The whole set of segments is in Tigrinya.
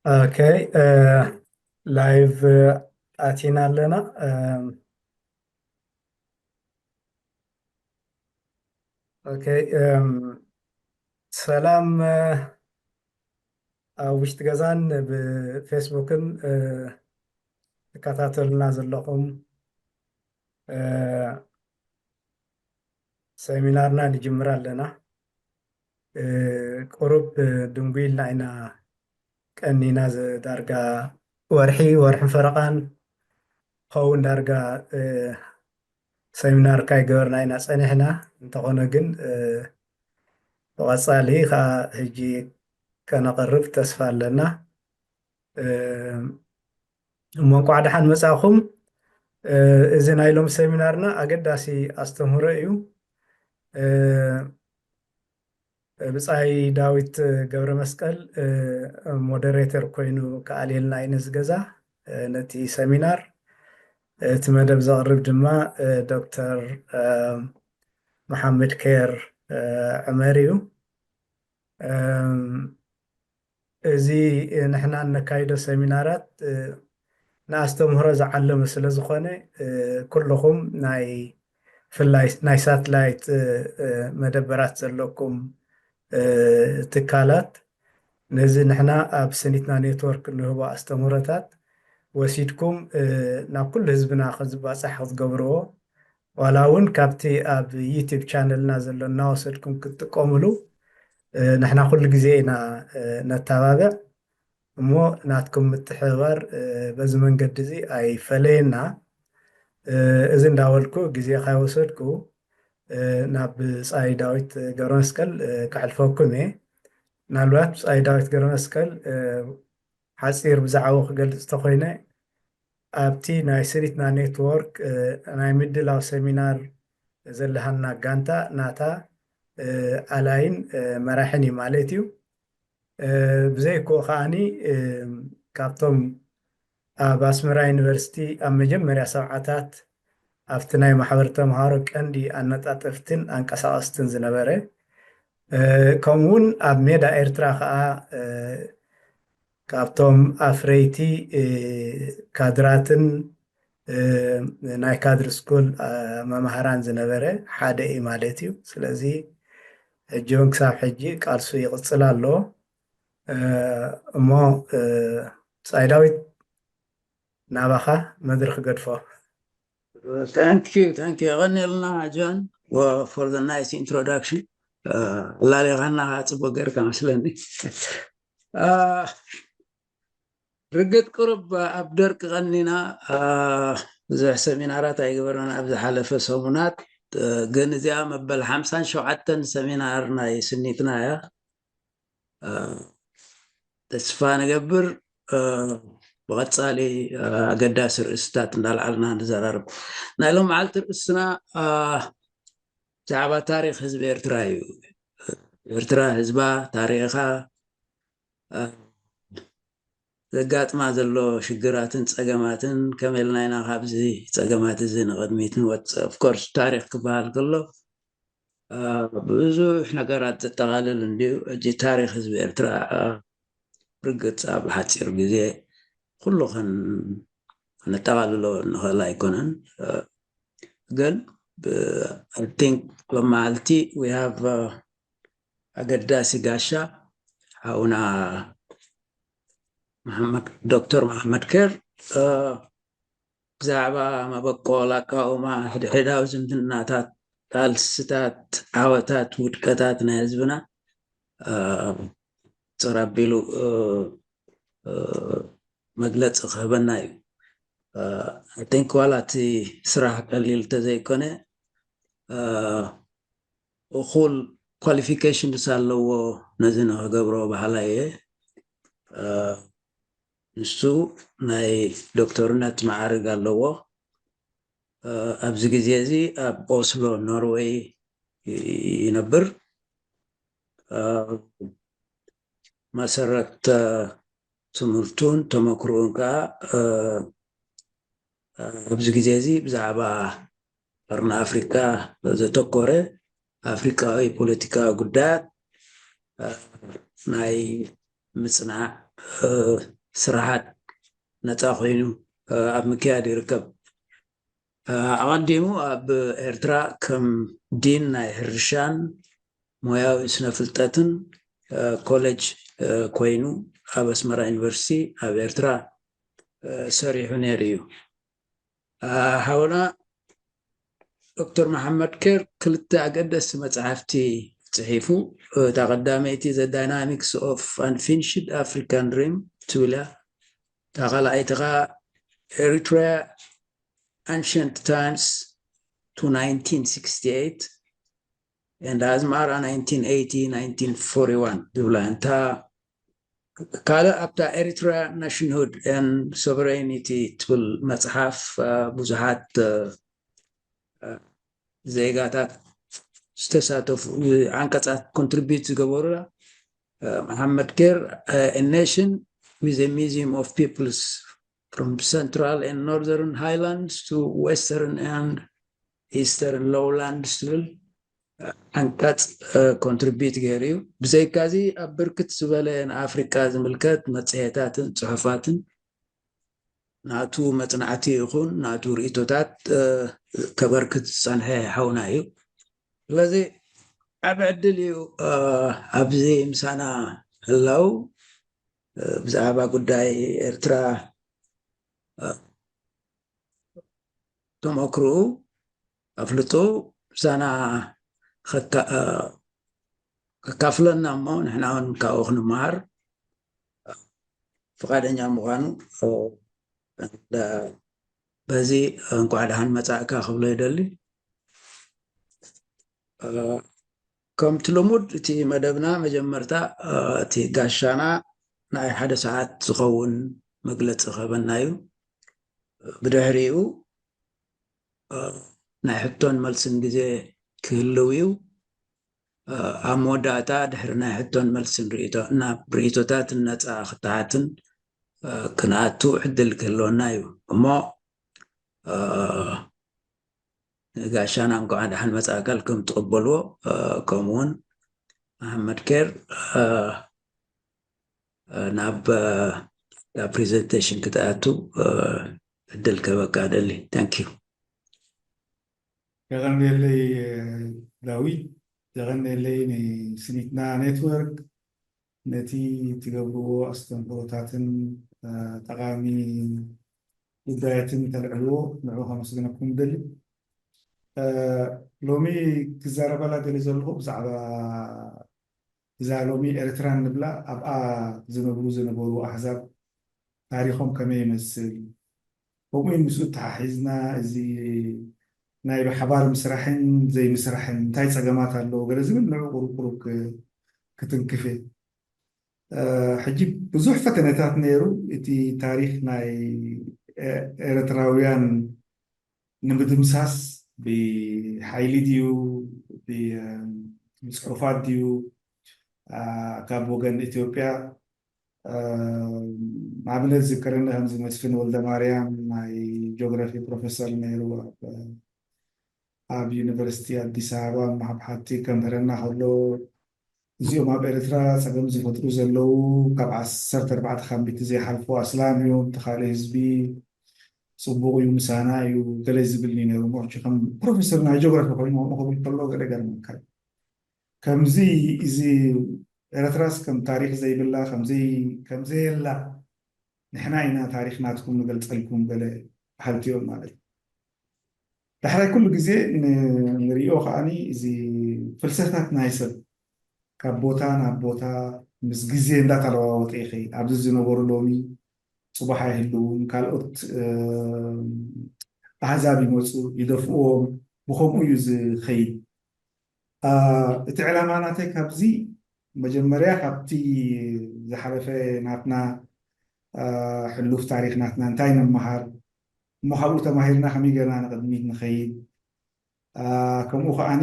ኦኬ፣ እ፣ ላይቭ ኣቲና ኣለና። እም፣ ኦኬ፣ እም፣ ሰላም፣ እ፣ ኣብ ውሽጢ ገዛን ብፌስቡክን፣ እ፣ ትከታተሉና ዘለኹም፣ እ፣ ሰሚናርና ንጅምር ኣለና። እ፣ ቁሩብ፣ እ፣ ድንጉይልና ኢና ቀኒና፣ ዘ-፣ ዳርጋ ወርሒ፣ ወርሕን ፈረቓን ኸውን ዳርጋ፣ እ፣ ሰሚናር ካይገበርና ኢና ጸኒሕና። እንተኾነ ግን፣ እ፣ ብቐጻሊ ከኣ ሕጂ ከነቕርብ ተስፋ ኣለና። እ፣ እሞ እንቋዕ ደሓን መጻእኹም። እ፣ እዚ ናይ ሎሚ ሰሚናርና ኣገዳሲ ኣስተምህሮ እዩ። እ፣ ብጻይ ዳዊት ገብረ መስቀል፣ እ፣ ሞደሬተር ኮይኑ ክኣልየልና እዩ ነዚ ገዛ፣ እ፣ ነቲ ሰሚናር። እቲ መደብ ዘቕርብ ድማ፣ እ፣ ዶክተር፣ እ፣ መሓመድ ከይር፣ እ፣ ዕመር እዩ። እም፣ እዚ ንሕና እነካይዶ ሰሚናራት፣ እ፣ ንኣስተምህሮ ዝዓለመ ስለ ዝኾነ፣ እ፣ ኩልኹም ናይ ፍላይ ናይ ሳትላይት፣ እ፣ እ፣ መደበራት ዘለኩም፣ እ፣ ትካላት ነዚ ንሕና ኣብ ስኒትና ኔትወርክ እንህቦ ኣስተምህሮታት ወሲድኩም፣ እ፣ ናብ ኩሉ ህዝብና ከዝባጻሕ ክትገብርዎ፣ ዋላ እውን ካብቲ ኣብ ዩቲዩብ ቻነልና ዘሎ እናወሰድኩም ክትጥቀሙሉ፣ እ፣ ንሕና ኩሉ ግዜ ኢና፣ እ፣ ነተባብዕ። እሞ ናትኩም ምትሕብባር፣ እ፣ በዚ መንገዲ እዚ ኣይፈለየና። እ፣ እዚ እንዳበልኩ ግዜ ካይወሰድኩ፣ እ፣ ናብ ብጻይ ዳዊት ገብረመስቀል፣ እ፣ ከሕልፈኩም እየ። ምናልባት ብጻይ ዳዊት ገብረመስቀል፣ እ፣ ሓጺር ብዛዕባኡ ክገልጽ እንተኾይነ፣ ኣብቲ ናይ ስኒትና ኔትወርክ፣ እ፣ ናይ ምድላው ሰሚናር ዘለሃና ጋንታ ናታ፣ እ፣ ኣላይን፣ እ፣ መራሕን እዩ ማለት እዩ። እ፣ ብዘይክኡ ከኣኒ፣ እ፣ ካብቶም ኣብ ኣስመራ ዩኒቨርሲቲ ኣብ መጀመርያ ሰብዓታት ኣብቲ ናይ ማሕበር ተምሃሮ ቀንዲ ኣነጣጠፍትን ኣንቀሳቐስትን ዝነበረ፣ እ፣ ከምኡውን ኣብ ሜዳ ኤርትራ ከኣ፣ እ፣ ካብቶም ኣፍረይቲ፣ እ፣ ካድራትን፣ እ፣ ናይ ካድር ስኩል፣ እ፣ መማህራን ዝነበረ ሓደ እዩ ማለት እዩ። ስለዚ ሕጂ እውን ክሳብ ሕጂ ቃልሱ ይቕጽል ኣሎ። እ፣ እሞ፣ እ፣ ብጻይ ዳዊት፣ ናባኻ መድረኽ ገድፎ። Thank you, thank you. የቐንየልና ጆን፣ for the nice introduction. ኣላሊኻና ከዓ ጽቡቅ ጌርካ መስለኒ። አ፣ ርግጥ ቁሩብ ኣብ ደርቂ ቀኒና፣ አ፣ ብዙሕ ሰሚናራት ኣይገበርናን ኣብ ዝሓለፈ ሰሙናት። አ፣ ግን እዚኣ መበል ሓምሳን ሸውዓተን ሰሚናር ናይ ስኒትና እያ። አ፣ ተስፋ ንገብር፣ አ፣ ብቐጻሊ፣ አ፣ ኣገዳሲ ርእስታት እንዳልዓልና ንዘራርብ። ናይ ሎም መዓልቲ ርእስና፣ አ፣ ብዛዕባ ታሪኽ ህዝቢ ኤርትራ እዩ። ኤርትራ ህዝባ፣ ታሪኻ፣ አ፣ ዘጋጥማ ዘሎ ሽግራትን ጸገማትን፣ ከመይ ኢልና ኢና ካብዚ ጸገማት እዚ ንቕድሚት ንወጽእ። Of course፣ ታሪኽ ክበሃል ከሎ፣ አ፣ ብዙሕ ነገራት ዘጠቓልል እንድዩ። ሕጂ ታሪኽ ህዝቢ ኤርትራ፣ አ፣ ርግጽ ኣብ ሓጺር ግዜ ኩሉ ከን-፣ ከነጠቓልሎ ንኽእል ኣይኮነን። አ፣ ግን ብ-፣ I think ሎም መዓልቲ we have፣ አ፣ ኣገዳሲ ጋሻ ሓውና መሓመድ፣ ዶክተር መሓመድ ከይር፣ አ፣ ብዛዕባ መበቆል፣ ኣቃውማ፣ ሕድሕዳዊ ዝምድናታት፣ ቃልስታት፣ ዓወታት፣ ውድቀታት ናይ ህዝብና፣ አ፣ ጽር ኣቢሉ፣ አ፣ አ፣ መግለጺ ክህበና እዩ። አ፣ I think ዋላ እቲ ስራሕ ቀሊል እንተዘይኮነ፣ አ፣ እኹል ኳሊፊኬሽንስ ኣለዎ ነዚ ንኽገብሮ በሃላይ እየ። አ፣ ንሱ ናይ ዶክተርነት መዓርግ ኣለዎ። አ፣ ኣብዚ ግዜ እዚ ኣብ ኦስሎ ኖርዌይ ይ-፣ ይነብር። አ፣ መሰረት፣ አ፣ ትምህርቱን ተመክሮኡን ከዓ፣ አ፣ አ፣ ኣብዚ ግዜ እዚ ብዛዕባ ቀርኒ ኣፍሪቃ ዘተኮረ ኣፍሪቃዊ ፖለቲካዊ ጉዳያት፣ አ፣ ናይ ምጽናዕ፣ አ፣ ስራሓት ነፃ ኮይኑ ኣብ ምክያድ ይርከብ። ኣቐዲሙ ኣብ ኤርትራ ከም ዲን ናይ ሕርሻን ሞያዊ ስነ ፍልጠትን ኮሌጅ ኮይኑ ኣብ ኣስመራ ዩኒቨርሲቲ ኣብ ኤርትራ ሰሪሑ ነይሩ እዩ። ሓውና ዶክተር መሓመድ ኬር ክልተ ኣገደስቲ መፅሓፍቲ ፅሒፉ። እታ ቀዳመይቲ The Dynamics of Unfinished African Dream ትብል እያ። እታ ካልኣይቲ ከዓ Eritrea Ancient Times to nineteen sixty-eight and Asmara nineteen eighty, nineteen forty-one ዝብላ። እንታ ካልእ ኣብታ Eritrea Nationhood and Sovereignty ትብል መፅሓፍ ብዙሓት ዜጋታት ዝተሳተፉ ዓንቀፃት ኮንትሪቢዩት ዝገበሩላ መሓመድ ኬር A Nation with a Museum of Peoples from Central and Northern Highlands to Western and Eastern Lowlands ትብል ዓንቀፅ ኮንትሪቢዩት ገይሩ እዩ። ብዘይካዚ ኣብ ብርክት ዝበለ ንኣፍሪቃ ዝምልከት መፅሄታትን ፅሑፋትን ናቱ መፅናዕቲ ይኹን ናቱ ርእይቶታት ከበርክት ዝፀንሐ ሓውና እዩ። ስለዚ ዓብ ዕድል እዩ ኣብዚ ምሳና ህላው ብዛዕባ ጉዳይ ኤርትራ ተመክርኡ ኣፍልጡ ምሳና ከካፍለና እሞ ንሕና እውን ካብኡ ክንመሃር ፍቓደኛ ምዃኑ በዚ እንኳዕ ደሓን መጻእካ ክብሎ ይደሊ። ከምቲ ልሙድ እቲ መደብና መጀመርታ እቲ ጋሻና ናይ ሓደ ሰዓት ዝኸውን መግለፂ ክህበና እዩ። ብድሕሪኡ ናይ ሕቶን መልስን ግዜ ክህልው እዩ። ኣብ መወዳእታ ድሕሪ ናይ ሕቶን መልስን ርእይቶ ናብ ርእይቶታትን ነፃ ክትሓትን ክንኣቱ ዕድል ክህልወና እዩ። እሞ ጋሻና እንኳዕ ደሓን መፃእካ ኢልኩም ትቕበልዎ። ከምኡውን መሓመድ ኬር ናብ ናብ ፕሬዘንቴሽን ክትኣቱ ዕድል ከበካ ደሊ። ታንክ ዩ። የቐንየለይ ዳዊት፣ የቐንየለይ ንስኒትና ኔትወርክ ነቲ ትገብርዎ ኣስተምህሮታትን ጠቓሚ ጉዳያትን ተልዕልዎ ንዑ ከመስግነኩም ደሊ። ሎሚ ክዛረበላ ደሊ ዘለኹ ብዛዕባ እዛ ሎሚ ኤርትራ ንብላ ኣብኣ ዝነብሩ ዝነበሩ ኣሕዛብ ታሪኾም ከመይ ይመስል፣ ከምኡ ምስኡ ተሓሒዝና እዚ ናይ ብሓባር ምስራሕን ዘይምስራሕን እንታይ ፀገማት ኣለዎ ገለ ዝብል ንዑ ቁሩብ ቁሩብ ክትንክፍ እየ። ሕጂ ብዙሕ ፈተነታት ነይሩ። እቲ ታሪክ ናይ ኤረትራውያን ንምድምሳስ ብሓይሊ ድዩ ብፅሑፋት ድዩ ካብ ወገን ኢትዮጵያ ንኣብነት ዝከረኒ ከምዚ መስፍን ወልደማርያም ናይ ጂኦግራፊ ፕሮፌሰር ነይሩ ኣብ ዩኒቨርሲቲ ኣዲስ ኣበባ መሓብሓቲ ከምህረና ከሎ እዚኦም ኣብ ኤርትራ ፀገም ዝፈጥሩ ዘለዉ ካብ ዓሰርተ ኣርባዕተ ካብ ሚእቲ ዘይሓልፉ ኣስላም እዮም፣ እቲ ካልእ ህዝቢ ፅቡቕ እዩ ምሳና እዩ ገለ ዝብል እዩ ነይሩ። ሕጂ ከም ፕሮፌሰር ናይ ጂኦግራፊ ኮይኑ ከምኡ ክብል ከሎ ገለ ገርመካ እዩ። ከምዚ እዚ ኤርትራስ ከም ታሪክ ዘይብላ ከምዘይ ከምዘየላ ንሕና ኢና ታሪክ ናትኩም ንገልፀልኩም ገለ በሃልቲ እዮም ማለት እዩ። ዳሕራይ ኩሉ ግዜ ንሪኦ ከዓኒ እዚ ፍልሰታት ናይ ሰብ ካብ ቦታ ናብ ቦታ ምስ ግዜ እንዳተለዋወጠ ይኸይድ። ኣብዚ ዝነበሩ ሎሚ ፅባሕ ኣይህልውን፣ ካልኦት ኣህዛብ ይመፁ ይደፍእዎም፣ ብከምኡ እዩ ዝኸይድ። እቲ ዕላማ ናተይ ካብዚ መጀመርያ ካብቲ ዝሓለፈ ናትና ሕሉፍ ታሪክ ናትና እንታይ ንመሃር እሞ ካብኡ ተማሂርና ከመይ ገርና ንቅድሚት ንኸይድ ከምኡ ከዓኒ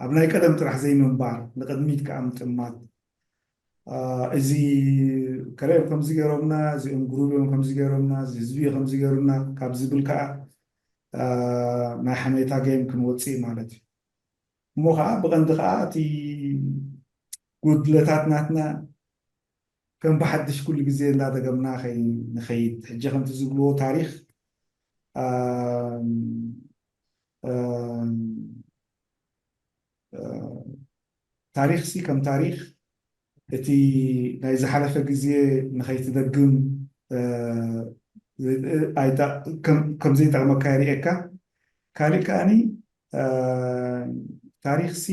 ኣብ ናይ ቀደም ጥራሕ ዘይምንባር ንቅድሚት ከዓ ምጥማት እዚ ከለኦም ከምዚ ገይሮምና እዚኦም ግሩብ እዮም ከምዚ ገይሮምና እዚ ህዝቢ እዩ ከምዚ ገይሩና ካብ ዝብል ከዓ ናይ ሓሜታ ገይም ክንወፅእ ማለት እዩ። እሞ ከዓ ብቐንዲ ከዓ እቲ ጉድለታት ናትና ከም ብሓድሽ ኩሉ ግዜ እንዳደገምና ንኸይድ። ሕጂ ከምቲ ዝብልዎ ታሪኽ ታሪኽ ሲ ከም ታሪኽ እቲ ናይ ዝሓለፈ ግዜ ንኸይትደግም ከም ዘይጠቕመካ የርእየካ። ካልእ ከኣኒ ታሪኽ ሲ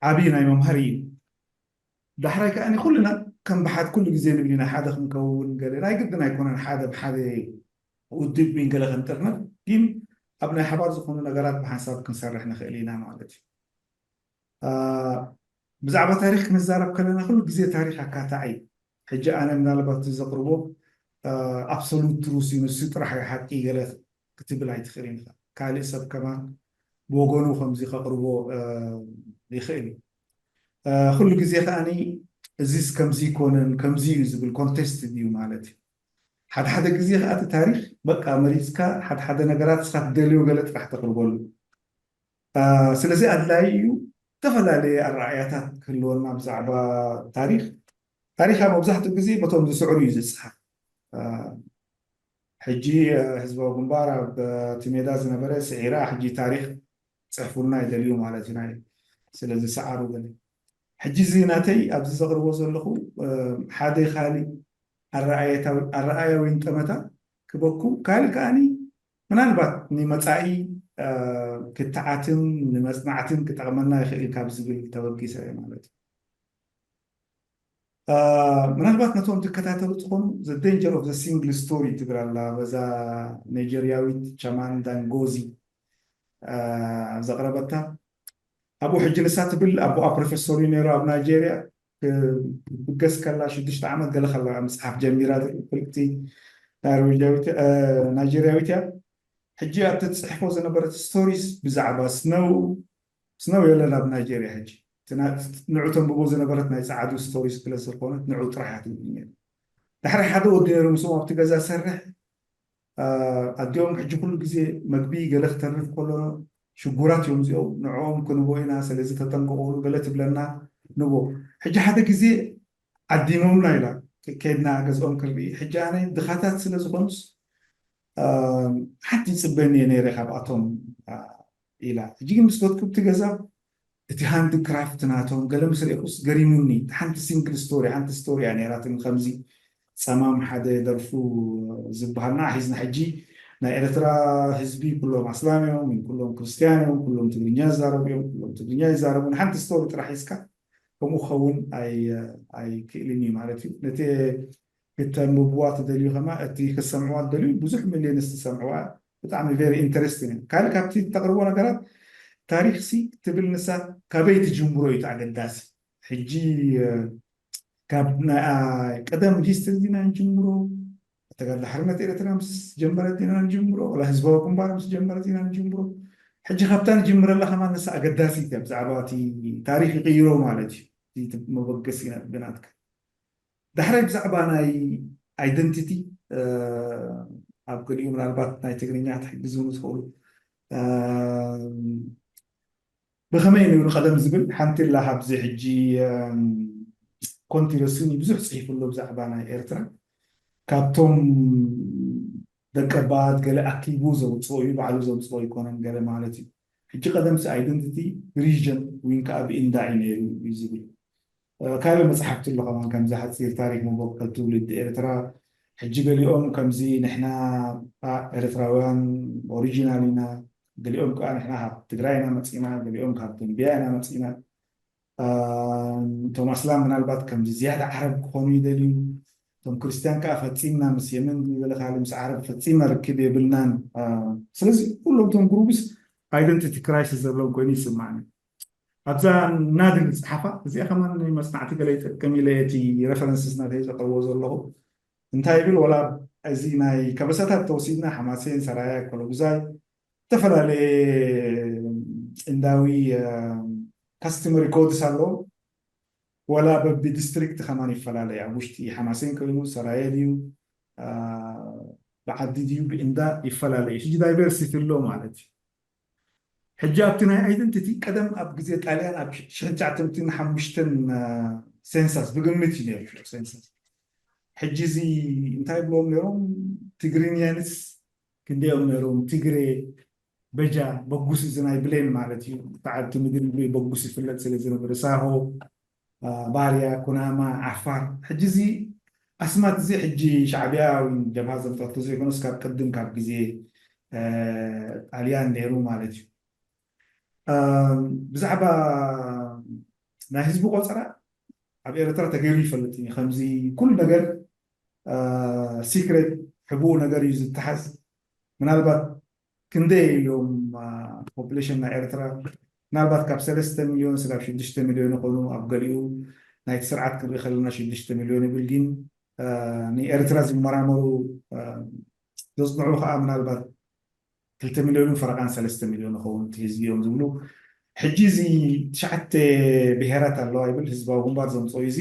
ዓብዪ ናይ መምሃሪ እዩ። ዳሕራይ ከኣ ኩልና ከም ብሓደ ኩሉ ግዜ ንብል ኢና ሓደ ክንከውን ገለ ናይ ግድን ኣይኮነን ሓደ ብሓደ ውድብ ዊን ገለ ክንጥርነፍ ግን ኣብ ናይ ሓባር ዝኾኑ ነገራት ብሓንሳብ ክንሰርሕ ንኽእል ኢና ማለት እዩ። ብዛዕባ ታሪኽ ክንዛረብ ከለና ኩሉ ግዜ ታሪኽ ኣካታዒ ሕጂ ኣነ ምናልባት ዘቕርቦ ኣብሶሉት ትሩስ እዩ ንሱ ጥራሕ ሓቂ ገለ ክትብል ኣይትኽእል ኢኻ። ካልእ ሰብ ከማን ብወገኑ ከምዚ ከቕርቦ ይኽእል እዩ። ኩሉ ግዜ ከኣ እዚስ ከምዚ ይኮነን ከምዚ እዩ ዝብል ኮንቴስት እዩ ማለት እዩ። ሓደ ሓደ ግዜ ከኣ እቲ ታሪኽ በቃ መሪፅካ ሓደ ሓደ ነገራት ስኻ ትደልዮ ገለ ጥራሕ ተቕርበሉ። ስለዚ ኣድላይ እዩ ዝተፈላለየ ኣረኣእያታት ክህልወና ብዛዕባ ታሪኽ። ታሪኻ መብዛሕትኡ ግዜ በቶም ዝስዕሩ እዩ ዝፅሓፍ። ሕጂ ህዝባዊ ግንባር ኣብ እቲ ሜዳ ዝነበረ ስዒራ ሕጂ ታሪኽ ፅሕፉልና ይደልዩ ማለት እዩ ናይ ስለ ዝሰዓሩ ገለ። ሕጂ እዚ ናተይ ኣብዚ ዘቕርቦ ዘለኹ ሓደ ካሊእ ኣረኣያዊ ጠመታ ክበኩም ካልእ ከኣኒ ምናልባት ንመፃኢ ክትዓትን ንመፅናዕትን ክጠቕመና ይኽእል ካብ ዝብል ተበጊሰ ማለት እዩ። ምናልባት ነቶም ትከታተሉ ትኾኑ the danger of the single story ትብል ኣላ በዛ ናይጀርያዊት ቻማንዳ ንጎዚ ዘቕረበታ። ኣብኡ ሕጂ ንሳ ትብል ኣቦኣ ፕሮፌሰር እዩ ነይሩ ኣብ ናይጀርያ ክብገስ ከላ ሽዱሽተ ዓመት ገለ ከላ ምፅሓፍ ጀሚራ ፍልቅቲ ናይጀርያዊት እያ። ሕጂ ኣብቲ ትፅሕፎ ዝነበረት ስቶሪስ ብዛዕባ ስነው ስነው የለን ኣብ ናይጀርያ ሕጂ ንዑ ተንብቦ ዝነበረት ናይ ፀዓዱ ስቶሪስ ክለ ዝኾነት ንዑ ጥራሕ እያ ትብል ነይሩ። ዳሕራይ ሓደ ወዲ ነይሩ ምስኦም ኣብቲ ገዛ ሰርሕ ኣዲኦም ሕጂ ኩሉ ግዜ መግቢ ገለ ክተርፍ ከሎ ሽጉራት እዮም እዚኦም ንዕኦም ክንቦ ኢና ስለዚ ተጠንቀቑ ገለ ትብለና ንቦ። ሕጂ ሓደ ግዜ ዓዲሞምና ኢላ ከድና ገዝኦም ክርኢ ሕጂ ኣነ ድኻታት ስለ ዝኾኑስ ሓንቲ ይፅበኒ እየ ነይረ ካብኣቶም ኢላ። ሕጂ ግን ምስ ከድኩ እቲ ገዛ እቲ ሃንድ ክራፍት ናቶም ገለ ምስ ርእኩስ ገሪሙኒ። ሓንቲ ሲንግል ስቶሪ ሓንቲ ስቶሪ እያ ነይራትኒ ከምዚ ጸማም ሓደ ደርፉ ዝበሃል ንዓ ሒዝና ሕጂ ናይ ኤርትራ ህዝቢ ኩሎም ኣስላም እዮም፣ ኩሎም ክርስትያን እዮም፣ ኩሎም ትግርኛ ይዛረቡ እዮም፣ ኩሎም ትግርኛ ይዛረቡ። ንሓንቲ ስቶሪ ጥራሕ ሒዝካ ከምኡ ክኸውን ኣይክእልን እዩ ማለት እዩ። ነቲ ክተንብብዋ ትደልዩ ከማ እቲ ክሰምዕዋ ትደልዩ ብዙሕ ሚልዮንስ ትሰምዕዋ ብጣዕሚ very interesting እዩ። ካልእ ካብቲ ተቕርቦ ነገራት ታሪኽሲ ትብል ንሳ ካበይ ትጅምሮ እዩ እቲ ኣገዳሲ። ሕጂ ካብ ናይ ቀደም ሂስትሪ ዲና ንጅምሮ ተጋድሎ ሓርነት ኤርትራ ምስ ጀመረት ዲና ንጅምሮ ወላ ህዝባዊ ግንባር ምስ ጀመረት ዲና ንጅምሮ ሕጂ ካብታ ንጅምረላ ከማን ንሳ ኣገዳሲት እያ ብዛዕባ እቲ ታሪኽ ይቕይሮ ማለት እዩ። እቲ መበገሲ ብናትካ ዳሕራይ ብዛዕባ ናይ ኣይደንቲቲ ኣብ ገሊኡ ምናልባት ናይ ትግርኛ ክትሕግዙ ትኽእሉ ብኸመይ ንብል ቀደም ዝብል ሓንቲ ላ ካብዚ ሕጂ ኮንቲረስኒ ብዙሕ ፅሒፉ ኣሎ ብዛዕባ ናይ ኤርትራ ካብቶም ደቀባት ገለ ኣኪቡ ዘውፅኦ እዩ ባዕሉ ዘውፅኦ ይኮነን ገለ ማለት እዩ። ሕጂ ቀደምሲ ኣይደንቲቲ ብሪጅን ወይን ከዓ ብእንዳ እዩ ነይሩ እዩ ዝብል ካልእ መፅሓፍቲ ኣሎ ከማን ከምዚ ሓፂር ታሪክ መበቀል ትውልዲ ኤርትራ ሕጂ ገሊኦም ከምዚ ንሕና ኤርትራውያን ኦሪጂናል ኢና ገሊኦም ከዓ ንሕና ካብ ትግራይ ኢና መፂና ገሊኦም ካብ ደንቢያ ኢና መፂና እቶም ኣስላም ምናልባት ከምዚ ዝያዳ ዓረብ ክኾኑ ይደልዩ እቶም ክርስትያን ከዓ ፈፂምና ምስ የመን ዝበለ ካልእ ምስ ዓረብ ፈፂምና ርክብ የብልናን ስለዚ ኩሎም እቶም ግሩብስ ኣይደንቲቲ ክራይሲስ ዘለዎም ኮይኑ ይስማዕኒ ኣብዛ ናድር ዝፅሓፋ እዚኣ ከማን መፅናዕቲ ገለ ይጠቅም ኢለ እቲ ረፈረንስስ ናተይ ዘቅርቦ ዘለኹ እንታይ ይብል ወላ እዚ ናይ ከበሳታት ተወሲድና ሓማሴን ሰራያ ኮለጉዛይ ዝተፈላለየ ጥንዳዊ customary codes ኣለዎ ወላ በቢ ዲስትሪክት ከማን ይፈላለየ ኣብ ውሽጢ ሓማሴን ኮይኑ ሰራየ ድዩ ብዓዲ ድዩ ብእንዳ ይፈላለየ ሕጂ ዳይቨርሲቲ ኣሎ ማለት እዩ ሕጂ ኣብቲ ናይ ኣይደንቲቲ ቀደም ኣብ ግዜ ጣልያን ኣብ ሽሕን ትሽዓተ ሚእትን ሓሙሽተን ሰንሳስ ብግምት እዩ ነይሩ ሽዑ ሰንሳስ። ሕጂ እዚ እንታይ ይብሎም ነይሮም? ትግርኛንስ ክንደዮም ነይሮም? ትግሬ፣ በጃ፣ በጉስ፣ እዚ ናይ ብሌን ማለት እዩ። ተዓብቲ ምድሪ በጉስ ይፍለጥ ስለ ዝነበረ ሳሆ፣ ባርያ፣ ኩናማ፣ ዓፋር። ሕጂ እዚ ኣስማት እዚ ሕጂ ሻዕብያ ወይ ጀብሃ ዘምጠቱ ዘይኮነስ ካብ ቅድም ካብ ግዜ ጣልያን ነይሩ ማለት እዩ። ብዛዕባ ናይ ህዝቢ ቆፀራ ኣብ ኤርትራ ተገይሩ ይፈልጥ እዩ። ከምዚ ኩሉ ነገር ሲክሬት፣ ሕቡኡ ነገር እዩ ዝተሓዝ። ምናልባት ክንደይ እዮም ፖፕሌሽን ናይ ኤርትራ? ምናልባት ካብ ሰለስተ ሚልዮን ስጋብ ሽዱሽተ ሚልዮን ይኾኑ። ኣብ ገሊኡ ናይቲ ስርዓት ክንርኢ ከለና ሽዱሽተ ሚልዮን ይብል። ግን ንኤርትራ ዝመራመሩ ዘፅንዑ ከዓ ምናልባት ክልተ ሚልዮንን ፈረቓን ሰለስተ ሚልዮን ይኸውን እቲ ህዝቢ እዮም ዝብሉ። ሕጂ እዚ ትሽዓተ ብሄራት ኣለዋ ይብል ህዝባዊ ግንባር ዘምፅኦ እዚ።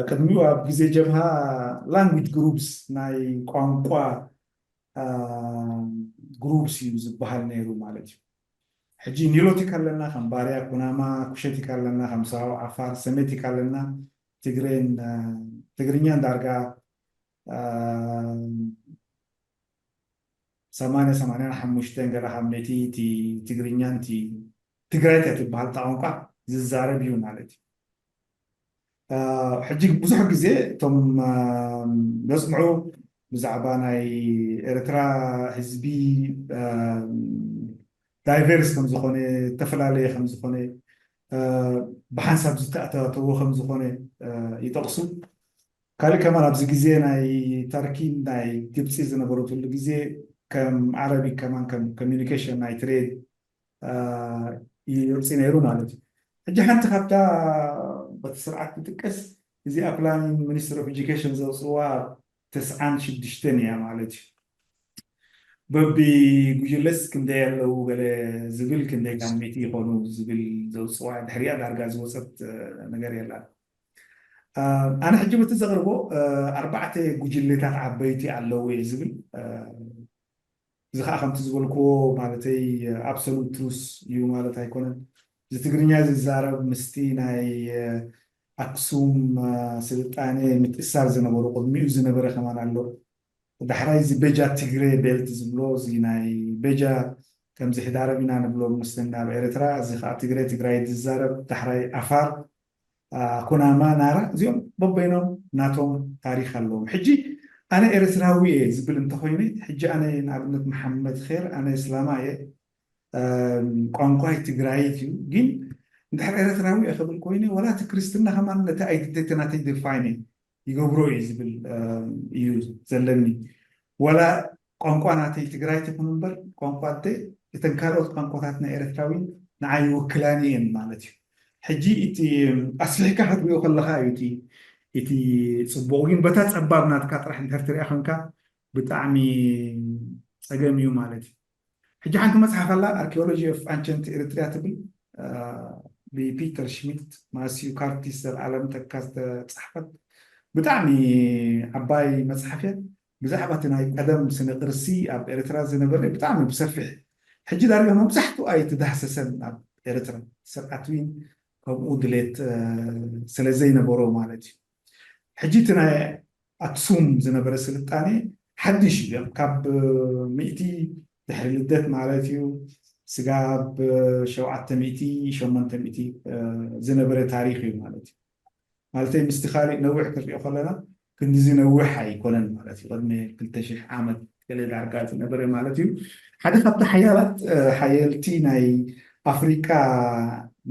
ቅድሚኡ ኣብ ግዜ ጀብሃ ላንጉጅ ግሩፕስ ናይ ቋንቋ ግሩፕስ እዩ ዝበሃል ነይሩ ማለት እዩ። ሕጂ ኒሎቲክ ኣለና፣ ከም ባርያ፣ ኩናማ፣ ኩሸቲክ ኣለና፣ ከም ሳሆ፣ ዓፋር፣ ሰሜቲክ ኣለና፣ ትግሬን ትግርኛን ዳርጋ ሰማንያ ሰማንያን ሓሙሽተን ገለ ካብ ሚእቲ እቲ ትግርኛን እቲ ትግራይት እያ ትበሃል እታ ቋንቋ ዝዛረብ እዩ ማለት እዩ። ሕጂ ብዙሕ ግዜ እቶም ዘፅንዑ ብዛዕባ ናይ ኤርትራ ህዝቢ ዳይቨርስ ከምዝኾነ፣ ዝተፈላለየ ከምዝኾነ፣ ብሓንሳብ ዝተኣታተወ ከምዝኾነ ይጠቕሱ። ካልእ ከማን ኣብዚ ግዜ ናይ ተርኪን ናይ ግብፂ ዝነበረትሉ ግዜ ከም ዓረቢ ከማን ከም ኮሚኒኬሽን ናይ ትሬድ ይወፅእ ነይሩ ማለት እዩ። ሕጂ ሓንቲ ካብታ በቲ ስርዓት ትጥቀስ እዚኣ ፕላኒንግ ሚኒስትር ኦፍ ኤጁኬሽን ዘውፅዋ ተስዓን ሽዱሽተን እያ ማለት እዩ። በቢ ጉጅለስ ክንደይ ኣለዉ ገለ ዝብል ክንደይ ካብ ሚእቲ ይኾኑ ዝብል ዘውፅዋ ድሕሪኣ ዳርጋ ዝወፀት ነገር የላን። ኣነ ሕጂ በቲ ዘቕርቦ ኣርባዕተ ጉጅሌታት ዓበይቲ ኣለዉ እየ ዝብል። እዚ ከዓ ከምቲ ዝበልክዎ ማለተይ ኣብሶሉት ትሩስ እዩ ማለት ኣይኮነን። እዚ ትግርኛ ዝዛረብ ምስቲ ናይ ኣክሱም ስልጣኔ ምትእሳር ዝነበሩ ቅድሚኡ ዝነበረ ከማን ኣሎ። ዳሕራይ እዚ በጃ ትግሬ ቤልት ዝብሎ እዚ ናይ በጃ ከምዚ ሕዳረብ ኢና ንብሎ ምስልና ኣብ ኤርትራ፣ እዚ ከዓ ትግሬ ትግራይ ዝዛረብ፣ ዳሕራይ ዓፋር፣ ኩናማ፣ ናራ፣ እዚኦም በበይኖም ናቶም ታሪክ ኣለዎም። ሕጂ ኣነ ኤርትራዊ እየ ዝብል እንተኮይነ፣ ሕጂ ኣነ ንኣብነት መሓመድ ኸይር ኣነ እስላማ እየ፣ ቋንቋይ ትግራይት እዩ፣ ግን እንድሕር ኤርትራዊ እየ ክብል ኮይነ፣ ወላ እቲ ክርስትና ከማን ነቲ ኣይድንቲቲ ናተይ ዲፋይን ይገብሮ እዩ ዝብል እዩ ዘለኒ። ወላ ቋንቋ ናተይ ትግራይት ይኹን እምበር ቋንቋ ኣደ እተን ካልኦት ቋንቋታት ናይ ኤርትራዊ ንዓይ ይውክላኒ እየን ማለት እዩ። ሕጂ እቲ ኣስፊሕካ ክትሪኦ ከለካ እዩ እቲ እቲ ፅቡቕ፣ ግን በታ ፀባብ ናትካ ጥራሕ እንድሕር ትሪኣ ኮንካ ብጣዕሚ ፀገም እዩ ማለት እዩ። ሕጂ ሓንቲ መፅሓፍ ኣላ ኣርኪኦሎጂ ኦፍ ኣንሸንት ኤሪትሪያ ትብል ብፒተር ሽሚት ማስዩ ካርቲስ ዘልኣለም ተካ ዝተፃሕፈት ብጣዕሚ ዓባይ መፅሓፍ እያ። ብዛዕባ እቲ ናይ ቀደም ስነ ቅርሲ ኣብ ኤርትራ ዝነበረ ብጣዕሚ ብሰፊሕ፣ ሕጂ ዳርጋ መብዛሕትኡ ኣይተዳህሰሰን ኣብ ኤርትራ፣ ስርዓት ዊን ከምኡ ድሌት ስለ ዘይነበሮ ማለት እዩ። ሕጂ እቲ ናይ ኣክሱም ዝነበረ ስልጣኔ ሓድሽ እዩ። ካብ ሚእቲ ድሕሪ ልደት ማለት እዩ ስጋብ ሸውዓተ ሚእቲ ሸሞንተ ሚእቲ ዝነበረ ታሪክ እዩ ማለት እዩ። ማለተይ ምስቲ ካሊእ ነዊሕ ክንሪኦ ከለና ክንዲዚ ነዊሕ ኣይኮነን ማለት እዩ። ቅድሚ ክልተ ሽሕ ዓመት ገለ ዳርጋ ዝነበረ ማለት እዩ። ሓደ ካብቲ ሓያላት ሓየልቲ ናይ ኣፍሪቃ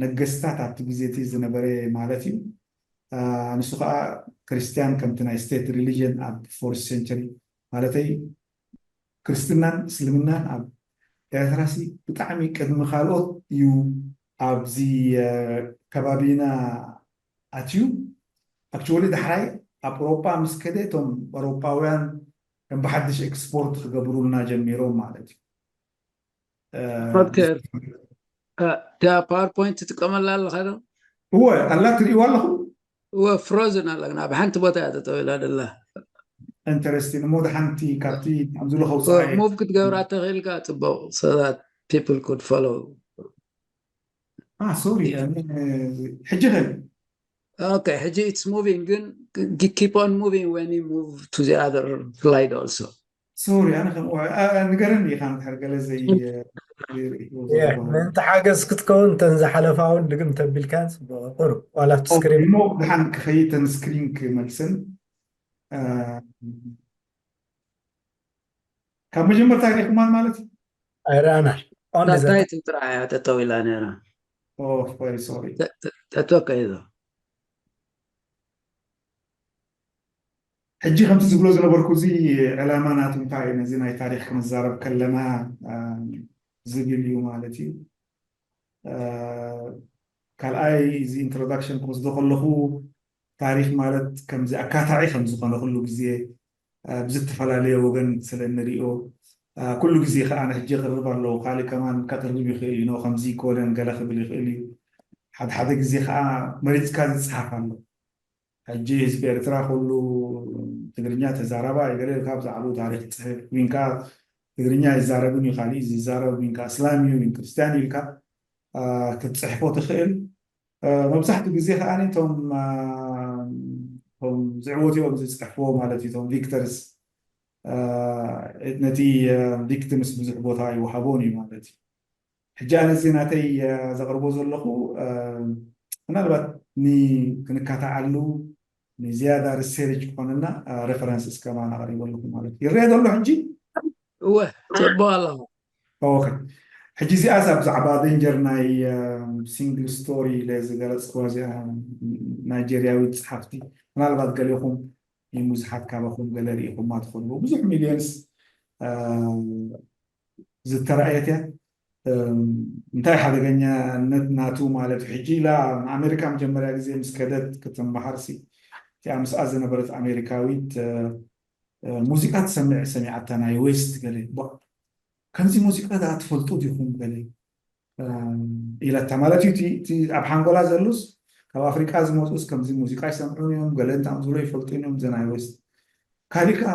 ነገስታት ኣብቲ ግዜ እቲ ዝነበረ ማለት እዩ። ንሱ ከዓ ክርስትያን ከምቲ ናይ ስቴት ሪሊጅን ኣብ ፎርስ ሴንቸሪ ማለተይ ክርስትናን እስልምናን ኣብ ኤርትራሲ ብጣዕሚ ቅድሚ ካልኦት እዩ ኣብዚ ከባቢና ኣትዩ። ኣክቹዋሊ ዳሕራይ ኣብ ኤውሮጳ ምስ ከደ እቶም ኤውሮጳውያን ከም ብሓድሽ ኤክስፖርት ክገብሩልና ጀሚሮም ማለት እዩ። ኦኬ። እታ ፓወርፖይንት ትጥቀመላ ኣለኻ ዶ? እወ ኣላ፣ ትርእይዋ ኣለኹም። እወ ፍሮዝን ኣላ፣ ግን ኣብ ሓንቲ ቦታ እያ ጠጠው ኢላ ደላ። ኢንተረስቲን እሞ ሓንቲ ካብቲ ከምዚ ኢሉ ከውፅኣ እየ። ሙቭ ክትገብራ ተኽኢልካ ፅቡቕ፣ so that people could follow። ሶሪ። ሕጂ ኸ? Okay, ሕጂ it's moving ግን keep on moving when you move to the other slide also. ሶሪ፣ ኣነ ከም ንገረኒ ኢኻ ንድሕር ገለ ዘይ ምእንቲ ሓገዝ ክትከውን እተን ዝሓለፋ እውን ድግም ተቢልካ ጽቡቕ። ቁሩብ ዋላ ኣብቲ ስክሪን ሞ ድሓን ክኸይድ ተን ስክሪን ክመልሰን ካብ መጀመርታ ሪኢኹማን ማለት እዩ። ኣይረኣና ታይትል ጥራሕ እያ ጠጠው ኢላ ነራ። ሶሪ። ጠጠው ቀይዞ ሕጂ ከምቲ ዝብሎ ዝነበርኩ፣ እዚ ዕላማ ናቱ እንታይ እዩ፣ ነዚ ናይ ታሪክ ክንዛረብ ከለና ዝብል እዩ ማለት እዩ። ካልኣይ፣ እዚ ኢንትሮዳክሽን ክወስዶ ከለኹ፣ ታሪክ ማለት ከምዚ ኣካታዒ ከም ዝኾነ ኩሉ ግዜ ብዝተፈላለየ ወገን ስለ እንሪኦ፣ ኩሉ ግዜ ከዓ ንሕጂ የቕርብ ኣለዎ፣ ካልእ ከማን ከቕርብ ይኽእል እዩ፣ ከምዚ ይኮነን ገለ ክብል ይኽእል እዩ። ሓደ ሓደ ግዜ ከዓ መሪፅካ ዝፅሓፍ ኣሎ። ሕጂ ህዝቢ ኤርትራ ኩሉ ትግርኛ ተዛራባይ ገለ ኢልካ ብዛዕባኡ ታሪክ ትፅሕፍ፣ ወይን ከዓ ትግርኛ ኣይዛረብን እዩ፣ ካሊእ ዝዛረብ፣ ወይን ከዓ እስላም እዩ፣ ወይን ክርስትያን እዩ ኢልካ ክትፅሕፎ ትኽእል። መብዛሕትኡ ግዜ ከዓ እቶም እቶም ዝዕወትኦም ዝፅሕፍዎ ማለት እዩ፣ እቶም ቪክተርስ ነቲ ቪክቲምስ ብዙሕ ቦታ ይወሃቦን እዩ ማለት እዩ። ሕጂ ኣነ እዚ ናተይ ዘቕርቦ ዘለኹ ምናልባት ክንካታዓሉ ንዝያዳ ሪሴርች ክኾነና ሬፈረንስ እስከማን ኣቕሪበ ኣለኹ ማለት እዩ። ይረአ ዘሎ ሕጂ? እወ፣ ጽቡቕ ኣለኹ። ኦኬ። ሕጂ እዚኣስ ኣብ ዛዕባ ደንጀር ናይ ሲንግል ስቶሪ ኢለ ዝገለጽክዋ እዚኣ ናይጀርያዊት ጸሓፍቲ፣ ምናልባት ገሌኹም ብዙሓት ካባኹም ገለ ርኢኹማ ትኾኑ። ብዙሕ ሚልዮንስ ዝተራእየት እያ። እንታይ ሓደገኛነት ናቱ ማለት እዩ። ሕጂ ኢላ ኣሜሪካ መጀመርያ ግዜ ምስ ከደት ክትመሃር ሲ እቲኣ ምስኣ ዝነበረት ኣሜሪካዊት ሙዚቃ ትሰምዕ ሰሚዓታ ናይ ዌስት ገለ ከምዚ ሙዚቃ ደኣ ትፈልጡ ዲኹም ገለ ኢላታ ማለት እዩ። እቲ ኣብ ሓንጎላ ዘሉስ ካብ ኣፍሪቃ ዝመፁስ ከምዚ ሙዚቃ ይሰምዑን እዮም ገለ እንታም ዝብሎ ይፈልጡን እዮም ዘናይ ዌስት። ካሊእ ከዓ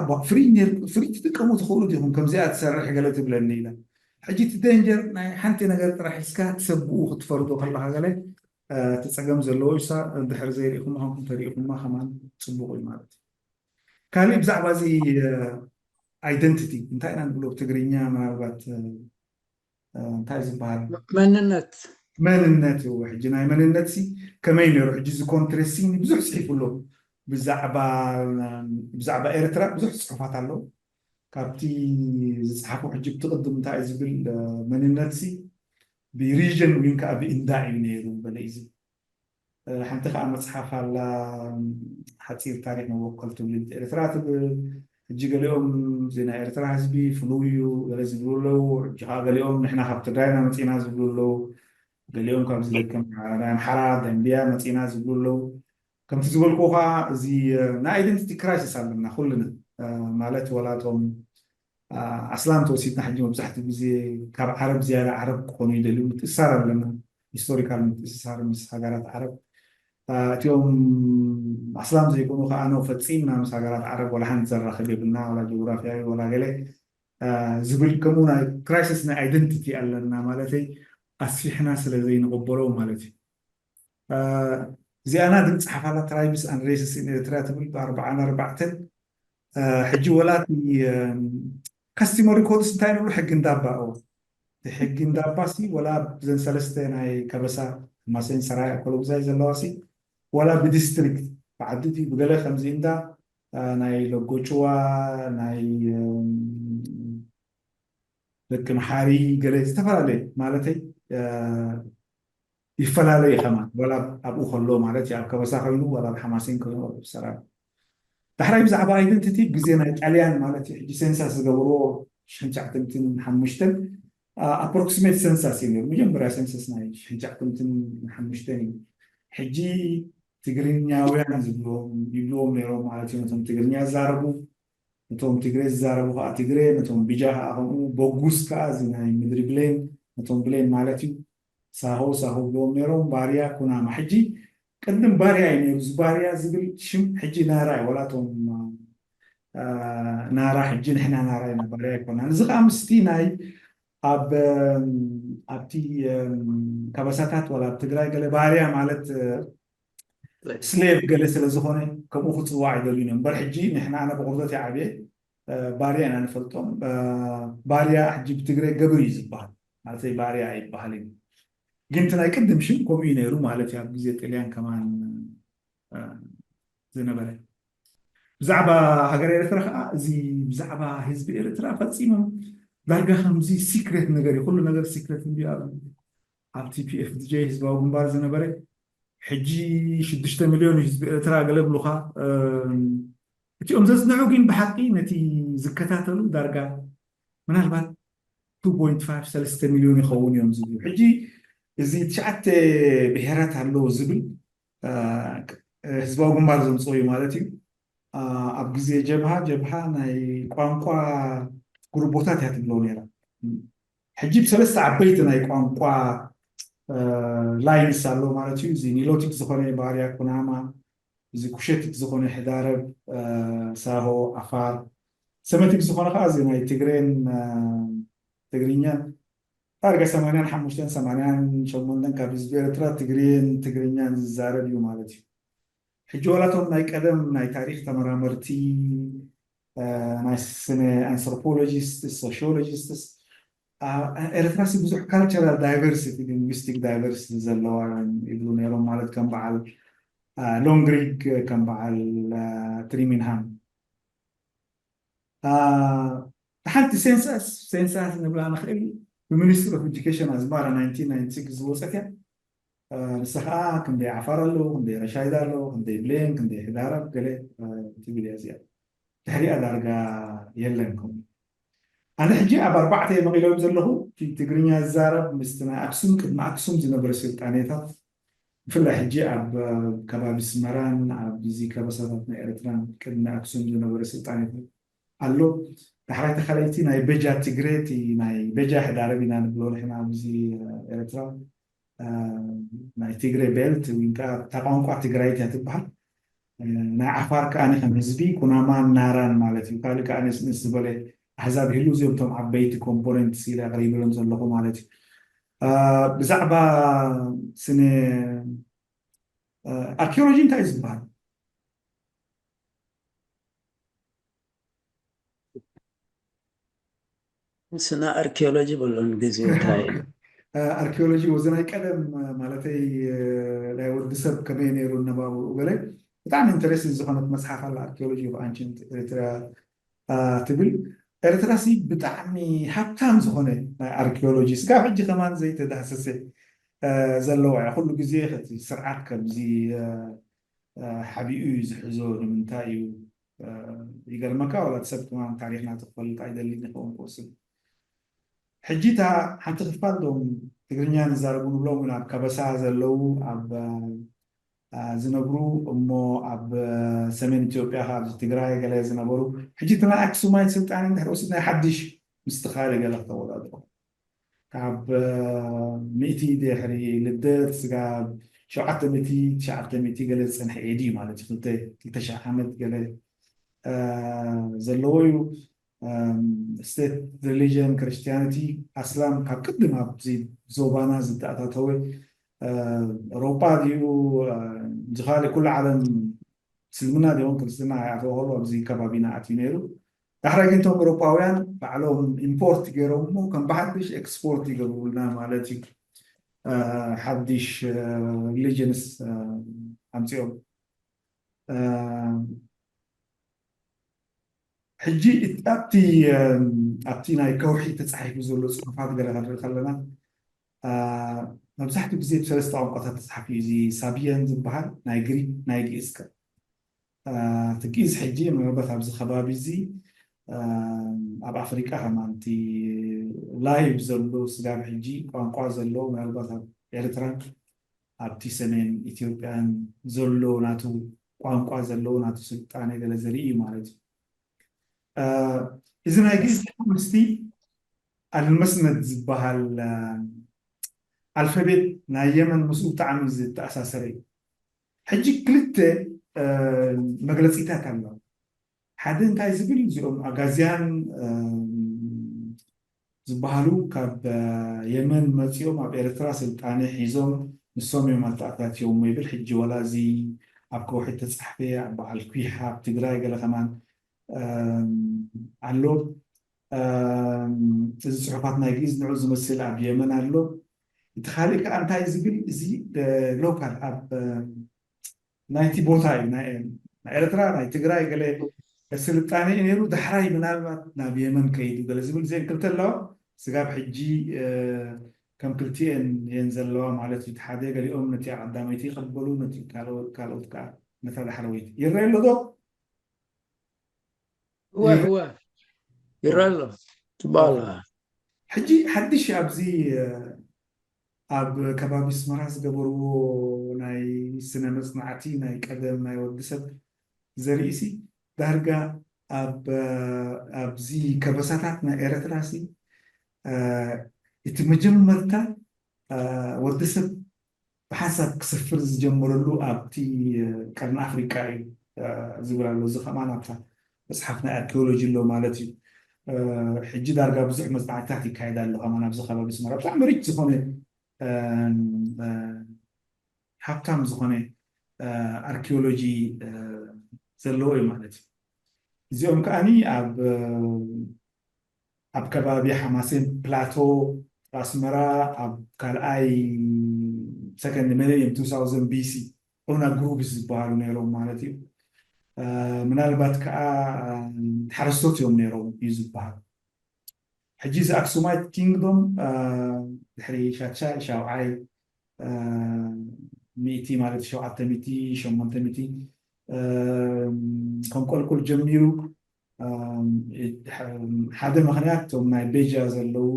ፍሪጅ ትጥቀሙ ትኽእሉ ዲኹም ከምዚኣ ትሰርሕ ገለ ትብለኒ ኢላ። ሕጂ እቲ ደንጀር ናይ ሓንቲ ነገር ጥራሕ ሒዝካ ትሰብኡ ክትፈርዶ ከለካ ገለ እቲ ፀገም ዘለዎ እሳ ድሕር ዘይርኢኹማ ከምኩም ተሪኢኹማ ከማን ፅቡቅ እዩ ማለት እዩ። ካሊእ ብዛዕባ እዚ ኣይደንቲቲ እንታይ ኢና ንብሎ ብትግርኛ ምናልባት እንታይ ዝበሃል መንነት መንነት እዩ። ሕጂ ናይ መንነት ሲ ከመይ ነይሩ? ሕጂ እዚ ኮንትረስት ሲ ብዙሕ ፅሒፉ ኣሎ ብዛዕባ ብዛዕባ ኤርትራ ብዙሕ ፅሑፋት ኣለዉ። ካብቲ ዝፅሓፉ ሕጂ ብትቕድም እንታይ ዝብል መንነት ሲ ብሪጅን ወይ ከዓ ብእንዳ እዩ ነይሩ በለ እዩ ዝብል። ሓንቲ ከዓ መፅሓፍ ኣላ ሓፂር ታሪክ መበቆል ትውልድ ኤርትራ ትብል። ሕጂ ገሊኦም እዚ ናይ ኤርትራ ህዝቢ ፍሉይ እዩ ገለ ዝብሉ ኣለዉ። ሕጂ ከዓ ገሊኦም ንሕና ካብ ትግራይና መፂና ዝብሉ ኣለዉ። ገሊኦም ካብዚ ደቂ ኣምሓራ ደንቢያ መፂና ዝብሉ ኣለዉ። ከምቲ ዝበልኩ ከዓ እዚ ናይ ኣይደንቲቲ ክራይሲስ ኣለና ኩልና ማለት ወላቶም ኣስላም ተወሲድና ሕጂ መብዛሕትኡ ግዜ ካብ ዓረብ ዝያዳ ዓረብ ክኾኑ ይደልዩ። ምትእሳር ኣለና፣ ሂስቶሪካል ምትእስሳር ምስ ሃገራት ዓረብ። እቲኦም ኣስላም ዘይኮኑ ከዓ ነው ፈፂምና ምስ ሃገራት ዓረብ ወላ ሓንቲ ዘራኽብ የብልና፣ ወላ ጂኦግራፊያዊ ወላ ገለ ዝብል ከምኡ ናይ ክራይሲስ ናይ ኣይደንቲቲ ኣለና ማለተይ ኣስፊሕና ስለ ዘይንቕበሎ ማለት እዩ። እዚኣና ግን ፀሓፋላ ትራይብስ ኣንድ ሬስስ ኢን ኤርትራ ትብል ብኣርባዓን ኣርባዕተን ሕጂ ወላ ከስቲመሪ ኮድስ እንታይ ንብሉ ሕጊ እንዳባ ኦ ሕጊ እንዳባ ሲ ወላ ብዘን ሰለስተ ናይ ከበሳ ማሰን ሰራይ ኣኮሎጉዛይ ዘለዋ ሲ ወላ ብዲስትሪክት ብዓዲ ብገለ ከምዚ እንዳ ናይ ለጎጭዋ ናይ ደቂ መሓሪ ገለ ዝተፈላለየ ማለተይ ይፈላለ እዩ ከማን ወላ ኣብኡ ከሎ ማለት እዩ ኣብ ከበሳ ኮይኑ ወላ ኣብ ሓማሴን ኮይኑ ኣብ ሰራ ዳሕራይ ብዛዕባ ኣይደንቲቲ ግዜ ናይ ጣልያን ማለት እዩ ሕጂ ሴንሳስ ዝገበርዎ ሽሕን ትሽዓተ ሚእትን ሓሙሽተን ኣፕሮክሲሜት ሴንሳስ እዩ ነሩ መጀመርያ ሴንሳስ ናይ ሽሕን ትሽዓተ ሚእትን ሓሙሽተን እዩ ሕጂ ትግርኛውያን ዝብልዎም ይብልዎም ነሮም ማለት እዩ ነቶም ትግርኛ ዝዛረቡ ነቶም ትግሬ ዝዛረቡ ከዓ ትግሬ ነቶም ብጃ ከዓ ከምኡ በጉስ ከዓ እዚ ናይ ምድሪ ብሌን ነቶም ብሌን ማለት እዩ ሳሆ ሳሆ ብልዎም ነሮም ባርያ ኩናማ ሕጂ ቅድም ባርያ እዩ ነሩ እዚ ባርያ ዝብል ሽም ሕጂ ናራ እዩ ወላቶም ናራ ሕጂ ንሕና ናራ ኢና ባርያ ኣይኮና እዚ ከዓ ምስቲ ናይ ኣብ ኣብቲ ከበሳታት ዋላ ኣብ ትግራይ ገለ ባርያ ማለት ስሌቭ ገለ ስለ ዝኾነ ከምኡ ክፅዋዕ ኣይደልዩን እዮም። እምበር ሕጂ ንሕና፣ ኣነ ብቑርበት ይዓብየ፣ ባርያ ኢና ንፈልጦም። ባርያ ሕጂ ብትግረ ገብር እዩ ዝበሃል፣ ማለተይ ባርያ ኣይበሃል እዩ። ግን እቲ ናይ ቅድም ሽም ከምኡ እዩ ነይሩ ማለት እዩ፣ ኣብ ግዜ ጥልያን ከማን ዝነበረ። ብዛዕባ ሃገር ኤርትራ ከዓ፣ እዚ ብዛዕባ ህዝቢ ኤርትራ ፈፂሞም ዳርጋ ከምዚ ሲክሬት ነገር እዩ፣ ኩሉ ነገር ሲክሬት እንዲ ኣብ ቲፒኤፍ ዲጀ ህዝባዊ ግንባር ዝነበረ። ሕጂ ሽዱሽተ ሚልዮን ህዝቢ ኤርትራ ገለ ብሉካ። እቲኦም ዘፅንዑ ግን ብሓቂ ነቲ ዝከታተሉ ዳርጋ ምናልባት ቱ ፖይንት ፋይቭ ሰለስተ ሚልዮን ይኸውን እዮም ዝብሉ። ሕጂ እዚ ትሽዓተ ብሄራት ኣለዎ ዝብል ህዝባዊ ግንባር ዘምፅኦ እዩ ማለት እዩ። ኣብ ግዜ ጀብሃ፣ ጀብሃ ናይ ቋንቋ ግሩቦታት እያ ትብሎ ነይራ። ሕጂ ብሰለስተ ዓበይቲ ናይ ቋንቋ ላይንስ ኣሎ ማለት እዩ። እዚ ኒሎቲክ ዝኾነ ባርያ፣ ኩናማ፣ እዚ ኩሸቲክ ዝኾነ ሕዳረብ፣ ሳሆ፣ ዓፋር፣ ሰመቲክ ዝኾነ ከዓ እዚ ናይ ትግሬን ትግርኛን ዳርጋ ሰማንያን ሓሙሽተን ሰማንያን ሸሞንተን ካብ ህዝቢ ኤርትራ ትግሬን ትግርኛን ዝዛረብ እዩ ማለት እዩ። ሕጂ ዋላቶም ናይ ቀደም ናይ ታሪክ ተመራመርቲ፣ ናይ ስነ ኣንትሮፖሎጂስት፣ ሶሺዮሎጂስትስ፣ ኤርትራ ሲ ብዙሕ ካልቸራል ዳይቨርሲቲ፣ ሊንግዊስቲክ ዳይቨርሲቲ ዘለዋ ይብሉ ነይሮም ማለት ከም በዓል ሎንግሪግ፣ ከም በዓል ትሪሚንሃም። ሓንቲ ሴንሳስ፣ ሴንሳስ ንብላ ንኽእል ብሚኒስትሪ ኦፍ ኤዱኬሽን ኣዝማራ ናይንቲን ናይንቲ ሲክስ ዝወፀት እያ። ንሳ ከዓ ክንደይ ዓፋር ኣለዉ፣ ክንደይ ረሻይዳ ኣለዉ፣ ክንደይ ብሌን፣ ክንደይ ሕዳረብ ገለ ትብል እያ እዚኣ። ድሕሪኣ ዳርጋ የለን ከምኡ። ኣነ ሕጂ ኣብ ኣርባዕተ የመቒሎም ዘለኹ፣ እቲ ትግርኛ ዝዛረብ ምስቲ ናይ ኣክሱም፣ ቅድሚ ኣክሱም ዝነበረ ስልጣኔታት፣ ብፍላይ ሕጂ ኣብ ከባቢ ስመራን ኣብ እዚ ከበሳታት ናይ ኤርትራን ቅድሚ ኣክሱም ዝነበረ ስልጣኔታት ኣሎ። ዳሕራይ ተኻለይቲ ናይ በጃ ትግሬ፣ እቲ ናይ በጃ ሕዳረብ ኢና ንብሎ ንሕና ኣብዚ ኤርትራ፣ ናይ ትግሬ ቤልት ወይ ከዓ እታ ቋንቋ ትግራይት እያ ትበሃል። ናይ ዓፋር ከዓ ከም ህዝቢ ኩናማን ናራን ማለት እዩ። ካልእ ከዓ ንስ ንስ ዝበለ ኣህዛብ ይህሉ፣ እዚኦም እቶም ዓበይቲ ኮምፖነንትስ ኢለ ኣቕሪብሎም ዘለኹ ማለት እዩ። ብዛዕባ ስነ ኣርኪኦሎጂ እንታይ እዩ ዝበሃል? ስነ ኣርኪኦሎጂ በሎ እንግሊዝኛ እንታይ እዩ? ኣርኪኦሎጂ ወዚ ናይ ቀደም ማለተይ ናይ ወዲ ሰብ ከመይ ነይሩ ኣነባብርኡ ገለ ብጣዕሚ ኢንተረስቲንግ ዝኾነት መፅሓፍ ኣላ፣ ኣርኪኦሎጂ ኦፍ ኣንሸንት ኤሪትሪያ ትብል። ኤርትራ ሲ ብጣዕሚ ሃብታም ዝኾነ ናይ ኣርኪኦሎጂ ስጋብ ሕጂ ከማን ዘይተዳህሰሰ ዘለዋ እያ። ኩሉ ግዜ እቲ ስርዓት ከምዚ ሓቢኡ እዩ ዝሕዞ። ንምንታይ እዩ ይገርመካ፣ ዋላ እቲ ሰብ ትማን ታሪኽና ትፈልጥ ኣይደልን ይኸውን ክወስድ። ሕጂ እታ ሓንቲ ክፋል ዶም ትግርኛ ንዛረቡ ንብሎም እውን ኣብ ከበሳ ዘለዉ፣ ኣብ ዝነብሩ እሞ ኣብ ሰሜን ኢትዮጵያ ካብ ትግራይ ገለ ዝነበሩ፣ ሕጂ እቲ ናይ ኣክሱማይት ስልጣነ እንድሕር ወሲድ ናይ ሓድሽ ምስትኻል ገለ ክተወዳድሮ ካብ ሚእቲ ድሕሪ ልደት ስጋብ ሸውዓተ ሚእቲ ትሽዓተ ሚእቲ ገለ ዝፀንሐ ኤዲ ማለት እዩ። ክልተ ሽሕ ዓመት ገለ ዘለዎ እዩ። ስቴት ሪሊጅን ክርስቲያኒቲ ኣስላም ካብ ቅድም ኣብዚ ዞባና ዝተኣታተወ፣ ኤውሮጳ ድዩ ዝኻሊ ኩሉ ዓለም እስልምና ዲኹም ክርስትና ኣይኣተወ ከሎ ኣብዚ ከባቢና ኣትዩ ነይሩ። ዳሕራይ ግን እቶም ኤውሮጳውያን ባዕሎም ኢምፖርት ገይሮም እሞ ከም ብሓድሽ ኤክስፖርት ይገብሩልና ማለት እዩ። ሓድሽ ሪሊጅንስ ኣምፂኦም። ሕጂ ኣብቲ ኣብቲ ናይ ከውሒ ተፃሒፉ ዘሎ ፅሑፋት ገለ ክንርኢ ከለና፣ መብዛሕትኡ ግዜ ብሰለስተ ቋንቋታት ተፃሓፊ እዩ። እዚ ሳቢያን ዝበሃል ናይ ግሪክ፣ ናይ ግእዝ ከ እቲ ግእዝ ሕጂ ምናልባት ኣብዚ ከባቢ እዚ ኣብ ኣፍሪቃ ከማን እቲ ላይቭ ዘሎ ስጋብ ሕጂ ቋንቋ ዘሎ ምናልባት ኣብ ኤርትራን ኣብቲ ሰሜን ኢትዮጵያን ዘሎ ናቱ ቋንቋ ዘለዎ ናቱ ስልጣነ ገለ ዘርኢ እዩ ማለት እዩ። እዚ ናይ ግእዝ ምስቲ ኣልመስነድ ዝበሃል ኣልፈቤት ናይ የመን ምስኡ ብጣዕሚ ዝተኣሳሰረ እዩ። ሕጂ ክልተ መግለፂታት ኣለዋ። ሓደ እንታይ ዝብል እዚኦም ኣጋዝያን ዝበሃሉ ካብ የመን መፂኦም ኣብ ኤርትራ ስልጣነ ሒዞም ንሶም እዮም ኣተኣታትዮም ይብል። ሕጂ ዋላ እዚ ኣብ ከውሒ ተፃሕፈ ኣብ በዓል ኲሓ ኣብ ትግራይ ገለ ከማን ኣሎ። እዚ ፅሑፋት ናይ ግእዝ ንዑ ዝመስል ኣብ የመን ኣሎ። እቲ ካልእ ከዓ እንታይ ዝብል እዚ ሎካል ኣብ ናይቲ ቦታ እዩ። ናይ ኤርትራ ናይ ትግራይ ገለ ስልጣነ እዩ ነይሩ። ዳሕራይ ምናልባት ናብ የመን ከይዱ ገለ ዝብል እዚአን ክልተ ኣለዋ። ስጋብ ሕጂ ከም ክልቲኤን እየን ዘለዋ ማለት እዩ። ሓደ ገሊኦም ነቲ ቀዳመይቲ ይቐበሉ፣ ነቲ ካልኦት ከዓ ነታ ዳሕረወይቲ። ይረአ ኣሎ ዶ? እወ እወ ይረአ ኣሎ። ጽቡቕ ኣሎ። ሕጂ ሓድሽ ኣብዚ ኣብ ከባቢ ኣስመራ ዝገበርዎ ናይ ስነ መጽናዕቲ ናይ ቀደም ናይ ወዲ ሰብ ዘርኢ ሲ ዳርጋ ኣብ ኣብዚ ከበሳታት ናይ ኤረትራ ሲ እቲ መጀመርታ ወዲ ሰብ ብሓንሳብ ክሰፍር ዝጀመረሉ ኣብቲ ቀርኒ ኣፍሪቃ እዩ ዝብል ኣሎ። እዚ ከማን ኣብታ መፅሓፍ ናይ ኣርኪኦሎጂ ኣሎ ማለት እዩ። ሕጂ ዳርጋ ብዙሕ መፅናዕትታት ይካየድ ኣሎ ከማን ኣብዚ ከባቢ ኣስመራ ብጣዕሚ ሪች ዝኾነ ሃብታም ዝኾነ ኣርኪኦሎጂ ዘለዎ እዩ ማለት እዩ። እዚኦም ከዓኒ ኣብ ኣብ ከባቢ ሓማሴን ፕላቶ ኣስመራ ኣብ ካልኣይ ሰከንድ ሚሌኒየም two thousand B C ኦና ግሩፕስ ዝበሃሉ ነይሮም ማለት እዩ። ምናልባት ከዓ ሓረስቶት እዮም ነይሮም እዩ ዝበሃል። ሕጂ እዚ ኣክሱማይት ኪንግዶም ድሕሪ ሻድሻይ ሻውዓይ ሚእቲ ማለት ሸውዓተ ሚእቲ ሸሞንተ ሚእቲ ከንቆልቁል ጀሚሩ ሓደ ምክንያት እቶም ናይ ቤጃ ዘለዉ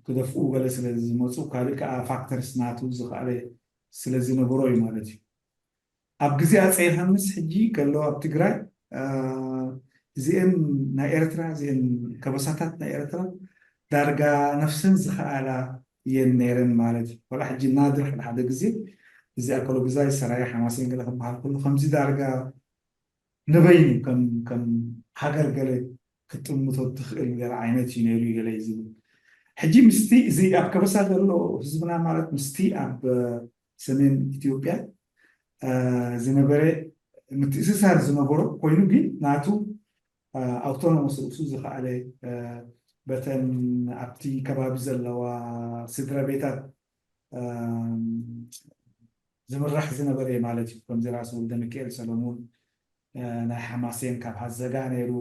ክደፍኡ ገለ ስለ ዝመፁ ካልእ ከዓ ፋክተርስ ናቱ ዝኸኣለ ስለ ዝነበሮ እዩ ማለት እዩ። ኣብ ግዜ ኣፀይ ዮሃንስ ሕጂ ከሎ ኣብ ትግራይ እዚአን ናይ ኤርትራ እዚአን ከበሳታት ናይ ኤርትራ ዳርጋ ነፍሰን ዝኸኣላ እየን ነይረን ማለት እዩ። ወላ ሕጂ ናድር ሓደ ሓደ ግዜ እዚ ኣከሎጉዛይ ሰራየ ሓማሴን ገለ ክበሃል ከሎ ከምዚ ዳርጋ ንበይኑ ከም ከም ሃገር ገለ ክትጥምቶ ትኽእል ገለ ዓይነት እዩ ነይሩ እዩ ገለ እዩ ዝብል። ሕጂ ምስቲ እዚ ኣብ ከበሳ ዘሎ ህዝብና ማለት ምስቲ ኣብ ሰሜን ኢትዮጵያ ዝነበረ ምትእስሳር ዝነበሮ ኮይኑ ግን ናቱ ኣውቶኖመስ ርእሱ ዝኸኣለ በተን ኣብቲ ከባቢ ዘለዋ ስድራ ቤታት ዝምራሕ ዝነበረ ማለት እዩ። ከምዚ ራስ ወልደ ሚካኤል ሰለሙን ናይ ሓማሴን ካብ ሃዘጋ ነይሩ።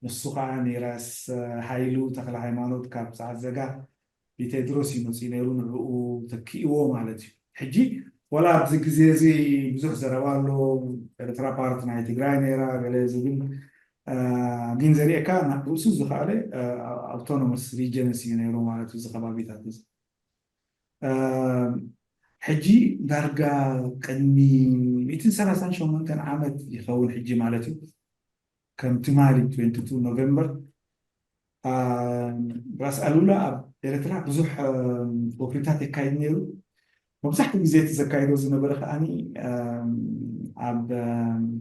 ንሱ ከዓ ንራስ ሃይሉ ተክለ ሃይማኖት ካብ ሃዘጋ ብቴድሮስ እዩ መፅኡ ነይሩ። ንዕኡ ተኪእዎ ማለት እዩ። ሕጂ ወላ ኣብዚ ግዜ እዚ ብዙሕ ዘረባ ኣሎ። ኤርትራ ፓርት ናይ ትግራይ ነይራ ገለ ዝብል ግን ዘሪኤካ ርእሱ ዝኸኣለ ኣውቶኖመስ ሪጀንስ እዩ ነይሩ ማለት እዩ። እዚ ከባቢታት እዚ ሕጂ ዳርጋ ቅድሚ ሚእትን ሰላሳን ሸሞንተን ዓመት ይኸውን ሕጂ ማለት እዩ። ከም ትማሊ twenty two ኖቨምበር ራስ ኣሉላ ኣብ ኤርትራ ብዙሕ ወፍሪታት የካይድ ነይሩ። መብዛሕትኡ ግዜ እቲ ዘካይዶ ዝነበረ ከዓኒ ኣብ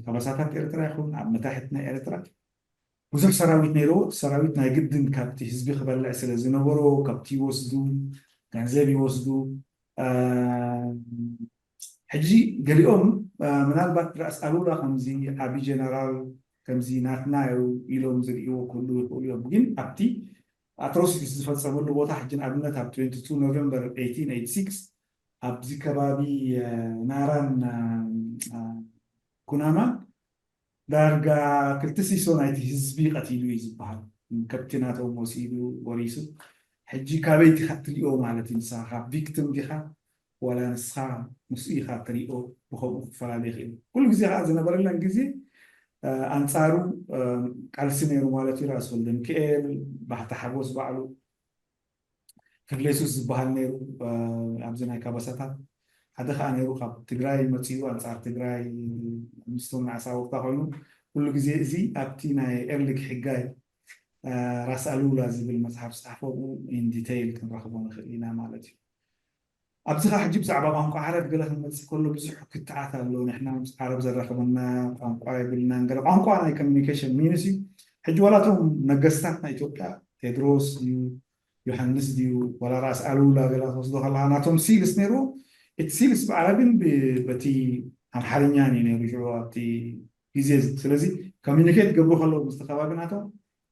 ከበሳታት ኤርትራ ይኹን ኣብ መታሕት ናይ ኤርትራ ብዙሕ ሰራዊት ነይርዎ። ሰራዊት ናይ ግድን ካብቲ ህዝቢ ክበልዕ ስለ ዝነበሮ ካብቲ ይወስዱ፣ ገንዘብ ይወስዱ። ሕጂ ገሊኦም ምናልባት ራእሲ ኣሉላ ከምዚ ዓቢ ጀነራል ከምዚ ናትና እዩ ኢሎም ዝርእይዎ ክህሉ ይኽእሉ እዮም። ግን ኣብቲ ኣትሮሲቲስ ዝፈጸመሉ ቦታ ሕጂ ንኣብነት ኣብ twenty two ኖቨምበር eighteen eighty six ኣብዚ ከባቢ ናራን ኩናማን ዳርጋ ክልተ ሲሶ ናይቲ ህዝቢ ቀቲሉ እዩ ዝበሃል። ከብቲ ናቶም ወሲዱ ወሪሱ። ሕጂ ካበይ ዲኻ ትሪኦ ማለት እዩ? ንስኻ ካብ ቪክቲም ዲኻ ዋላ ንስኻ ምስኡ ኢኻ ትሪኦ? ብኸምኡ ክፈላለ ይኽእል። ኩሉ ግዜ ከዓ ዝነበረለን ግዜ ኣንፃሩ ቃልሲ ነይሩ ማለት እዩ። ራእሲ ወልደ ሚካኤል፣ ባህታ ሓጎስ ባዕሉ፣ ክፍለ የሱስ ዝበሃል ነይሩ ኣብዚ ናይ ካባሳታት ሓደ ከዓ ነይሩ ካብ ትግራይ መፂኡ ኣንፃር ትግራይ ምስቶም ንዓሳ ወቅታ ኮይኑ ኩሉ ግዜ እዚ ኣብቲ ናይ ኤርሊ ክሕጋይ ራስ ኣሉላ ዝብል መፅሓፍ ዝፃሕፈ ኢን ዲተይል ክንረክቦ ንክእል ኢና ማለት እዩ። ኣብዚ ከዓ ሕጂ ብዛዕባ ቋንቋ ዓረብ ገለ ክንመፅእ ከሎ ብዙሕ ክትዓት ኣሎ። ንሕና ምስ ዓረብ ዘራክበና ቋንቋ የብልናን ገለ ቋንቋ ናይ ኮሚኒኬሽን ሚንስ እዩ። ሕጂ ዋላቶም ነገስታት ናይ ኢትዮጵያ ቴድሮስ ድዩ ዮሃንስ ድዩ ዋላ ራእሲ ኣሉላ ገላ ተወስዶ ከለካ ናቶም ሲልስ ነይሩ። እቲ ሲልስ ብዓረብን በቲ ኣምሓርኛን እዩ ነይሩ ሽዑ ኣብቲ ግዜ እዚ። ስለዚ ኮሚኒኬት ገብሩ ከለዉ ምስቲ ከባቢ ናቶም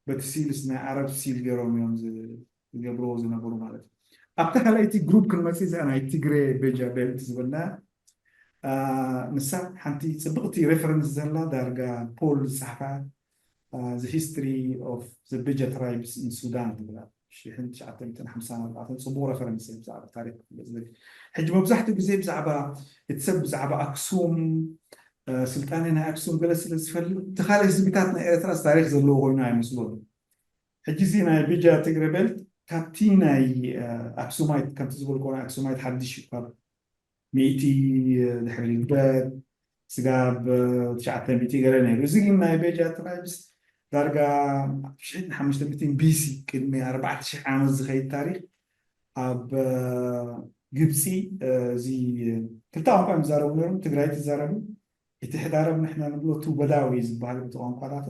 በቲ ሲልስ ናይ ዓረብ ሲል ገይሮም እዮም ዝገብርዎ ዝነበሩ ማለት እዩ። ኣብታ ካልኣይቲ ግሩፕ ክንመፅእ እዚኣ ናይ ትግሬ ቤጃ ቤልት ዝበልና ንሳ ሓንቲ ፅብቕቲ ሬፈረንስ ዘላ ዳርጋ ፖል ዝፀሓፋ the history of the Beja tribes in Sudan ትብላ ሽሕን ትሽዓተ ሚእትን ሓምሳን ኣርባዕተን ፅቡቕ ሬፈረንስ እዩ ብዛዕባ ታሪክ ዝብል። ሕጂ መብዛሕትኡ ግዜ ብዛዕባ እቲ ሰብ ብዛዕባ ኣክሱም ስልጣነ ናይ ኣክሱም ገለ ስለ ዝፈልጥ እቲ ካልእ ህዝብታት ናይ ኤርትራስ ታሪክ ዘለዎ ኮይኑ ኣይመስሎን። ሕጂ እዚ ናይ ቤጃ ትግረ ቤልት ካብቲ ናይ ኣክሱማይት ከምቲ ዝበልኮ ናይ ኣክሱማይት ሓድሽ እዩ ካብ ሚእቲ ድሕሪ ልደት ስጋብ ትሽዓተ ሚእቲ ገለ ነይሩ። እዚ ግን ናይ ቤጃ ትራይብስ ዳርጋ ሽሕን ሓሙሽተ ሚእትን ቢሲ ቅድሚ ኣርባዕተ ሽሕ ዓመት ዝኸይድ ታሪክ ኣብ ግብፂ እዚ ክልተ ቋንቋ እዮም ዝዛረቡ ነይሮም። ትግራይ ትዛረቡ እቲ ሕዳረብ ንሕና ንብሎ ቱ በዳዊ ዝበሃል እቲ ቋንቋታቱ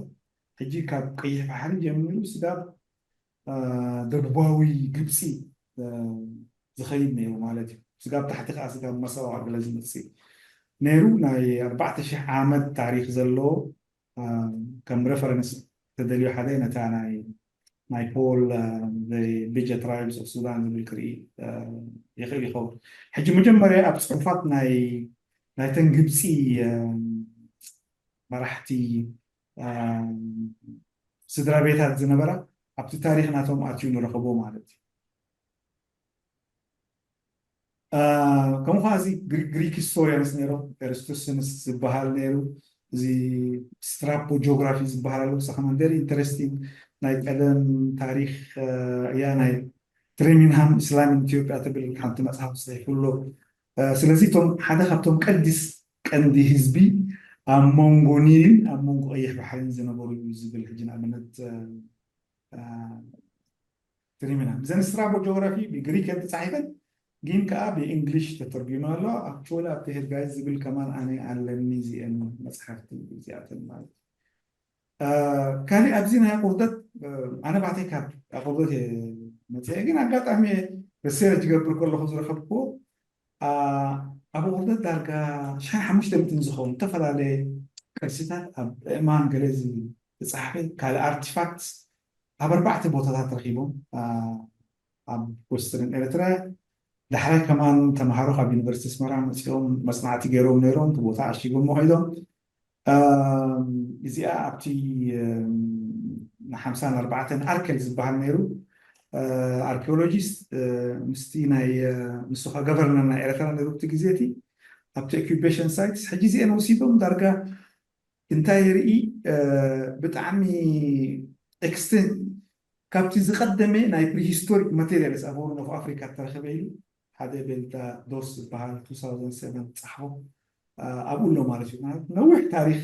ሕጂ ካብ ቀይሕ ባሕሪ ጀሚሩ ስጋብ ደቡባዊ ግብፂ ዝኸይድ ነይሩ ማለት እዩ። ስጋብ ታሕቲ ከዓ ስጋብ መሰዋ ገለ ዝመፅእ ነይሩ። ናይ ኣርባዕተ ሽሕ ዓመት ታሪክ ዘለዎ ከም ሬፈረንስ ተደልዩ ሓደ ነታ ናይ ናይ ፖል ቤጀ ትራይብስ ኦፍ ሱዳን ዝብል ክርኢ ይኽእል ይኸውን። ሕጂ መጀመርያ ኣብ ፅሑፋት ናይ ናይተን ግብፂ መራሕቲ ስድራ ቤታት ዝነበራ ኣብቲ ታሪክ ናቶም ኣትዩ ንረኽቦ ማለት እዩ። ከምኡ ከዓ እዚ ግሪክ ሂስቶሪያንስ ነይሮም ኤርስቶስንስ ዝበሃል ነይሩ። እዚ ስትራፖ ጂኦግራፊ ዝበሃል ኣሎ ብሳኸማን ቨሪ ኢንተረስቲንግ ናይ ቀደም ታሪክ እያ ናይ ትሬሚንሃም ኢስላም ኢትዮጵያ ትብል ሓንቲ መፅሓፍ ፅሒፉ ኣሎ። ስለዚ እቶም ሓደ ካብቶም ቀዲስ ቀንዲ ህዝቢ ኣብ መንጎ ኒልን ኣብ መንጎ ቀይሕ ባሕርን ዝነበሩ እዩ ዝብል ሕጂ ንኣብነት ትሪሚና ብዘን ስትራቦ ጂኦግራፊ ብግሪክ እየን ተፃሒፈን ግን ከዓ ብእንግሊሽ ተተርጉመ ኣሎ። ኣክቹዋሊ ኣብ ሄድጋይ ዝብል ከማን ኣነ ኣለኒ እዚአን መፅሓፍቲ እዚኣተን ማለት ካሊእ ኣብዚ ናይ ኣቁርደት ኣነ ባዕተይ ካብ ኣቁርደት እየ መፅአ ግን ኣጋጣሚ ሪሰርች ገብር ከለኩ ዝረከብኩዎ ኣብ ኣቁርደት ዳርጋ ሽሕን ሓሙሽተ ሚእትን ዝኸውን ዝተፈላለየ ቅርስታት ኣብ እማን ገለ ዝተፃሕፈ ካልእ ኣርቲፋክት ኣብ ኣርባዕተ ቦታታት ረኪቦም ኣብ ወስተርን ኤርትራ ዳሕራይ ከማን ተምሃሮ ካብ ዩኒቨርሲቲ ኣስመራ መፂኦም መፅናዕቲ ገይሮም ነይሮም እቲ ቦታ ኣሽጎሞ ከይዶም እዚኣ ኣብቲ ሓምሳን ኣርባዕተን ኣርከል ዝበሃል ነይሩ ኣርኪኦሎጂስት ምስቲ ናይ ንሱ ከዓ ገቨርነር ናይ ኤርትራ ነይሩ እቲ ግዜ እቲ ኣብቲ ኦኪፔሽን ሳይትስ ሕጂ እዚአን ወሲዶም ዳርጋ እንታይ ርኢ ብጣዕሚ ኤክስትን ካብቲ ዝቀደመ ናይ ፕሪሂስቶሪክ ማቴሪያልስ ኣብ ሆርን ኦፍ ኣፍሪካ እተረኸበ ኢሉ ሓደ ቤልታ ዶስ ዝበሃል two thousand seven ዝፀሓፎ ኣብኡ ኣሎ ማለት እዩ። ነዊሕ ታሪክ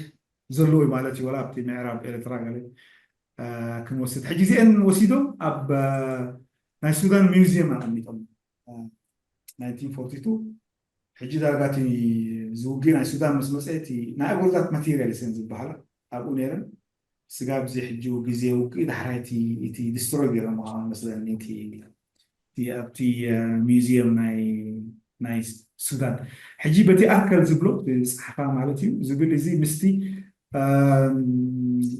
ዘለዎ ማለት እዩ። ወላ ኣብቲ ምዕራብ ኤርትራ ገለ ክንወስድ ሕጂ እዚአን ወሲዶም ኣብ ናይ ሱዳን ሚውዚየም ኣቀሚጦም nineteen forty two ሕጂ ዳርጋ እቲ ዝውግእ ናይ ሱዳን ምስ መፀ እቲ ናይ ኣጎልታት ማቴሪያል ስን ዝበሃላ ኣብኡ ነይረን ስጋብ እዚ ሕጂ ግዜ ውግእ ዳሕራይ እቲ ዲስትሮይ ገይሮም መስለኒ እቲ ኣብቲ ሚውዚየም ናይ ሱዳን ሕጂ በቲ ኣርከል ዝብሎ ዝፀሓፋ ማለት እዩ ዝብል እዚ ምስቲ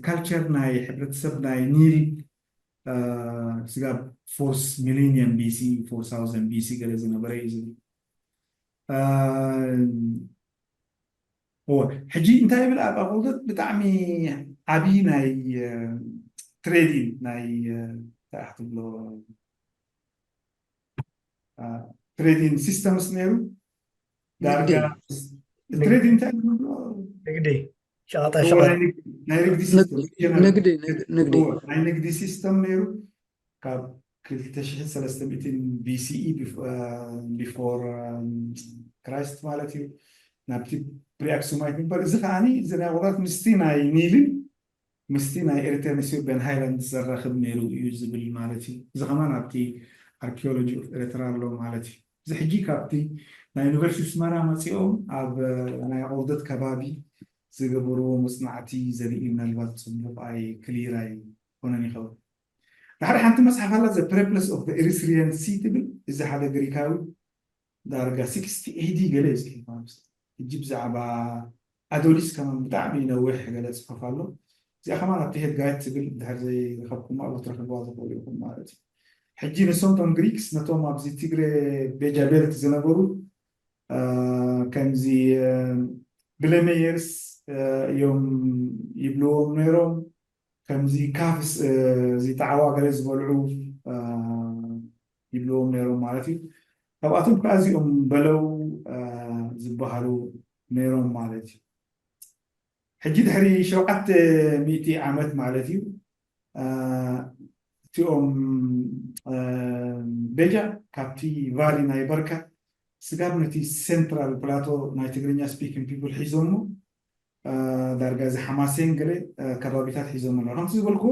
ካልቸር ናይ ሕብረተሰብ ናይ ኒል ስጋብ ፎርስ ሚሊኒየም ቢሲ ፎር ሳውዘንድ ቢሲ ገለ ዝነበረ እዩ ዝብል እወ ሕጂ እንታይ ይብል ኣብ ኣቁርደት ብጣዕሚ ዓብዪ ናይ ትሬዲን ናይ ታሕ ትብሎ ትሬዲን ሲስተምስ ነይሩ ዳርጋ ትሬዲን እንታይ ንግዲ ሸቐጣ ሸቐጥ ናይ ንግዲ ሲስተም ንግዲ ንግዲ ናይ ንግዲ ሲስተም ነይሩ ካብ ክልተ ሽሕን ሰለስተ ሚእትን ቢሲኢ ቢፎር ክራይስት ማለት እዩ ናብቲ ፕሪኣክሱማይት ግበር እዚ ከዓኒ እዚ ናይ ቁራት ምስቲ ናይ ኒልን ምስቲ ናይ ኤሪትሪያን ኢትዮጵያን ሃይላንድ ዘራኽብ ነይሩ እዩ ዝብል ማለት እዩ እዚ ከማን ኣብቲ ኣርኪኦሎጂ ኦፍ ኤርትራ ኣሎ ማለት እዩ እዚ ሕጂ ካብቲ ናይ ዩኒቨርሲቲ ኣስመራ መፂኦም ኣብ ናይ ቁርደት ከባቢ ዝገበርዎ መፅናዕቲ ዘርኢ ምናልባት ፅቡቕ ኣይ ክሊር ኣይኮነን ይኸውን ዳሕሪ ሓንቲ መፅሓፍ ኣላ ዘ ፕሬፕለስ ኦፍ ኤሪትሪያን ሲ ትብል። እዚ ሓደ ግሪካዊ ዳርጋ ሲክስቲ ኤዲ ገለ እዩ ዝፅሒፍ ማለት እዩ። ሕጂ ብዛዕባ ኣዶሊስ ከማን ብጣዕሚ ነዊሕ ገለ ፅሑፍ ኣሎ። እዚኣ ከማን ኣብቲ ሄድ ጋይድ ትብል ድሕር ዘይረኸብኩማ ክትረኽብዋ ዝኽእሉ ኢኹም ማለት እዩ። ሕጂ ንሶም ቶም ግሪክስ ነቶም ኣብዚ ትግረ ቤጃ ቤልት ዝነበሩ ከምዚ ብለመየርስ እዮም ይብልዎም ነይሮም። ከምዚ ካፍስ እዚ ጣዕዋ ገለ ዝበልዑ ይብልዎም ነይሮም ማለት እዩ። ካብኣቶም ከዓ እዚኦም በለው ዝበሃሉ ነይሮም ማለት እዩ። ሕጂ ድሕሪ ሸውዓተ ሚእቲ ዓመት ማለት እዩ እቲኦም ቤጃ ካብቲ ቫሊ ናይ በርካ ስጋብ ነቲ ሴንትራል ፕላቶ ናይ ትግርኛ ስፒኪንግ ፒፕል ሒዞሞ ዳርጋ እዚ ሓማሴን ገለ ከባቢታት ሒዞም ኣለዉ። ከምቲ ዝበልኩ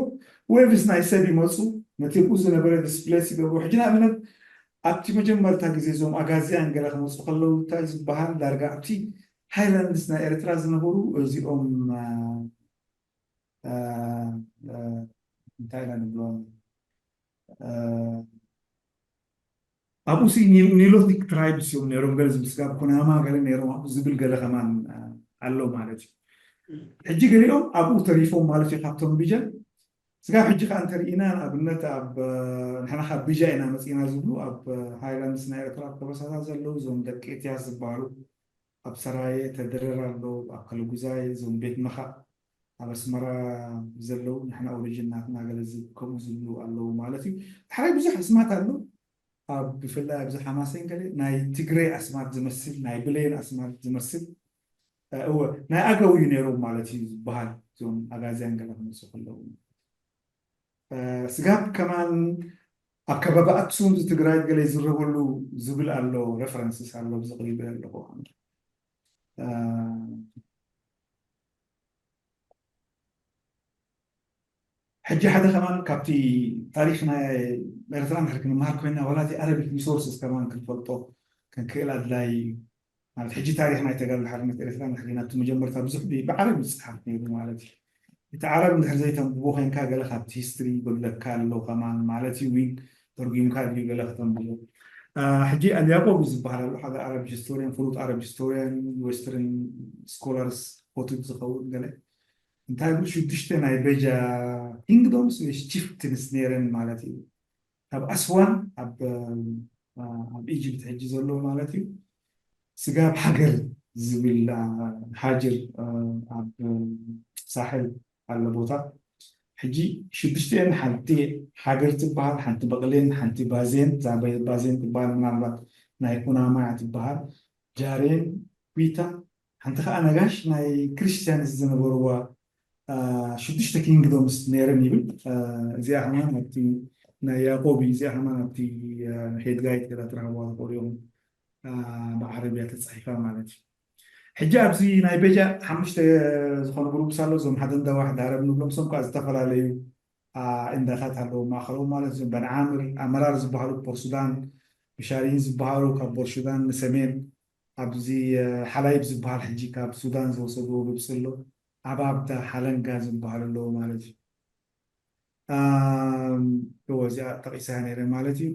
ዌቭስ ናይ ሰብ ይመፁ ነቲ ብኡ ዝነበረ ዲስፕሌስ ይገብሩ። ሕጂ ንኣብነት ኣብቲ መጀመርታ ግዜ እዞም ኣጋዚያን ገለ ክመፁ ከለዉ እንታይ ዝበሃል ዳርጋ ኣብቲ ሃይላንድስ ናይ ኤርትራ ዝነበሩ እዚኦም እንታይ ኢና ንብሎም ኣብኡ ሲ ኒሎቲክ ትራይብስ እዮም ነይሮም ገለ ዝብል ስጋብ ኩናማ ገለ ነይሮም ኣብኡ ዝብል ገለ ከማን ኣሎ ማለት እዩ። ሕጂ ገሊኦም ኣብኡ ተሪፎም ማለት እዩ ካብቶም ቢጃ። ስጋብ ሕጂ ከዓ እንተርኢና ንኣብነት ኣብ ንሕና ካብ ቢጃ ኢና መፂና ዝብሉ ኣብ ሃይላንድስ ናይ ኤርትራ ኣብ ከበሳታት ዘለዉ እዞም ደቂ ኤትያስ ዝበሃሉ ኣብ ሰራየ ተድረር ኣሎ ኣብ ከለጉዛይ እዞም ቤት መኻእ ኣብ ኣስመራ ዘለዉ ንሕና ኦሪጅን ናትና ገለ ከምኡ ዝብሉ ኣለዉ ማለት እዩ። ሓራይ ብዙሕ ኣስማት ኣሎ ኣብ ብፍላይ ኣብዚ ሓማሴን ገለ ናይ ትግረይ ኣስማት ዝመስል ናይ ብሌን ኣስማት ዝመስል እወ ናይ ኣገው እዩ ነይሮም ማለት እዩ ዝበሃል እዞም ኣጋዝያን ገለ ክመፁ ከለዉ ስጋብ ከማን ኣብ ከባቢ ኣክሱም ዝትግራይ ገለ ይዝረበሉ ዝብል ኣሎ ሬፈረንስስ ኣሎ ዝቕሪበ ኣለኹ ሕጂ ሓደ ከማን ካብቲ ታሪክ ናይ ኤርትራ ንድሕር ክንመሃር ኮይና ዋላ እቲ ኣረቢክ ሪሶርስስ ከማን ክንፈልጦ ክንክእል ኣድላይ እዩ ማለት ሕጂ ታሪክ ናይ ተጋድሎ ሓርነት ኤርትራ ንድሕር ናብቲ መጀመርታ ብዙሕ ብዓረብ ይፅሓፍ ነይሩ ማለት እዩ እቲ ዓረብ እንድሕር ዘይተንብቦ ኮይንካ ገለ ካብቲ ሂስትሪ ይጎድለካ ኣሎ ከማን ማለት እዩ ዊን ተርጉምካ ድዩ ገለ ከተንብቦ ሕጂ ኣልያቆብ ዝበሃል ኣሎ ሓደ ኣረብ ሂስቶሪያን ፍሉጥ ኣረብ ሂስቶሪያን ዌስተርን ስኮላርስ ኮትብ ዝኸውን ገለ እንታይ ብል ሽዱሽተ ናይ በጃ ኪንግዶምስ ወይ ቺፍትንስ ነይረን ማለት እዩ ካብ ኣስዋን ኣብ ኣብ ኢጅፕት ሕጂ ዘሎ ማለት እዩ ስጋብ ሃገር ዝብል ሃጅር ኣብ ሳሕል ኣሎ ቦታ ሕጂ ሽዱሽተን ሓንቲ ሃገር ትበሃል ሓንቲ በቕሌን ሓንቲ ባዜን እዛ ባዜን ትበሃል ምናልባት ናይ ኩናማ እያ ትበሃል ጃሬን ኩታ ሓንቲ ከዓ ነጋሽ ናይ ክርስቲያንስ ዝነበርዋ ሽዱሽተ ኪንግዶምስ ነይረን ይብል እዚኣ ከማን ኣብቲ ናይ ያዕቆብ እዩ እዚኣ ከማን ኣብቲ ሄድጋይት ገላ ትረኸብዋ ትኽእሉ ኢኹም ብዓረብያ ተፃሒፋ ማለት እዩ ሕጂ ኣብዚ ናይ ቤጃ ሓሙሽተ ዝኾኑ ግሩፕስ ኣሎ እዞም ሓደ እንዳዋ ሓደ ዓረብ ንብሎም ሶም ከዓ ዝተፈላለዩ እንዳታት ኣለዉ ማእኸሎም ማለት እዞም በንዓምር ኣመራር ዝበሃሉ ፖር ሱዳን ብሻሪን ዝበሃሉ ካብ ቦር ሱዳን ንሰሜን ኣብዚ ሓላይብ ዝበሃል ሕጂ ካብ ሱዳን ዝወሰድዎ ግብፂ ኣሎ ዓባብዳ ሓለንጋ ዝበሃሉ ኣለዉ ማለት እዩ እወ እዚኣ ጠቂሰያ ነይረ ማለት እዩ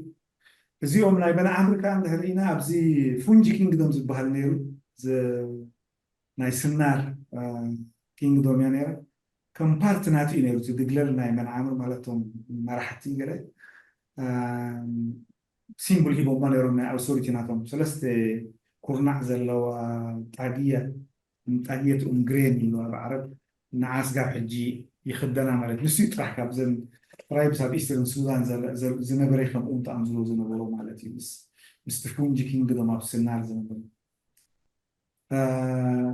እዚኦም ናይ በንዓምር ከዓ እንድሕር ኢና ኣብዚ ፉንጂ ኪንግዶም ዝበሃል ነይሩ ናይ ስናር ኪንግዶም እያ ነይራ ከም ፓርቲ ናት እዩ ነይሩ እቲ ድግለል ናይ በንዓምር ማለትቶም መራሕቲ ገለ ሲምቡል ሂቦማ ነይሮም ናይ ኣውቶሪቲ ናቶም ሰለስተ ኩርናዕ ዘለዋ ጣግያ ጣግየት ኡምግሬን ይብሉ ኣብ ዓረብ ንዓ ስጋብ ሕጂ ይኽደና ማለት ንሱ ጥራሕ ካብዘን ትራይብስ ኣብ ኢስተርን ሱዳን ዝነበረ ከምኡ ምጣም ዝብሎ ዝነበሮ ማለት እዩ ምስቲ ፉንጂ ኪንግዶም ኣብ ስናር ዝነበሩ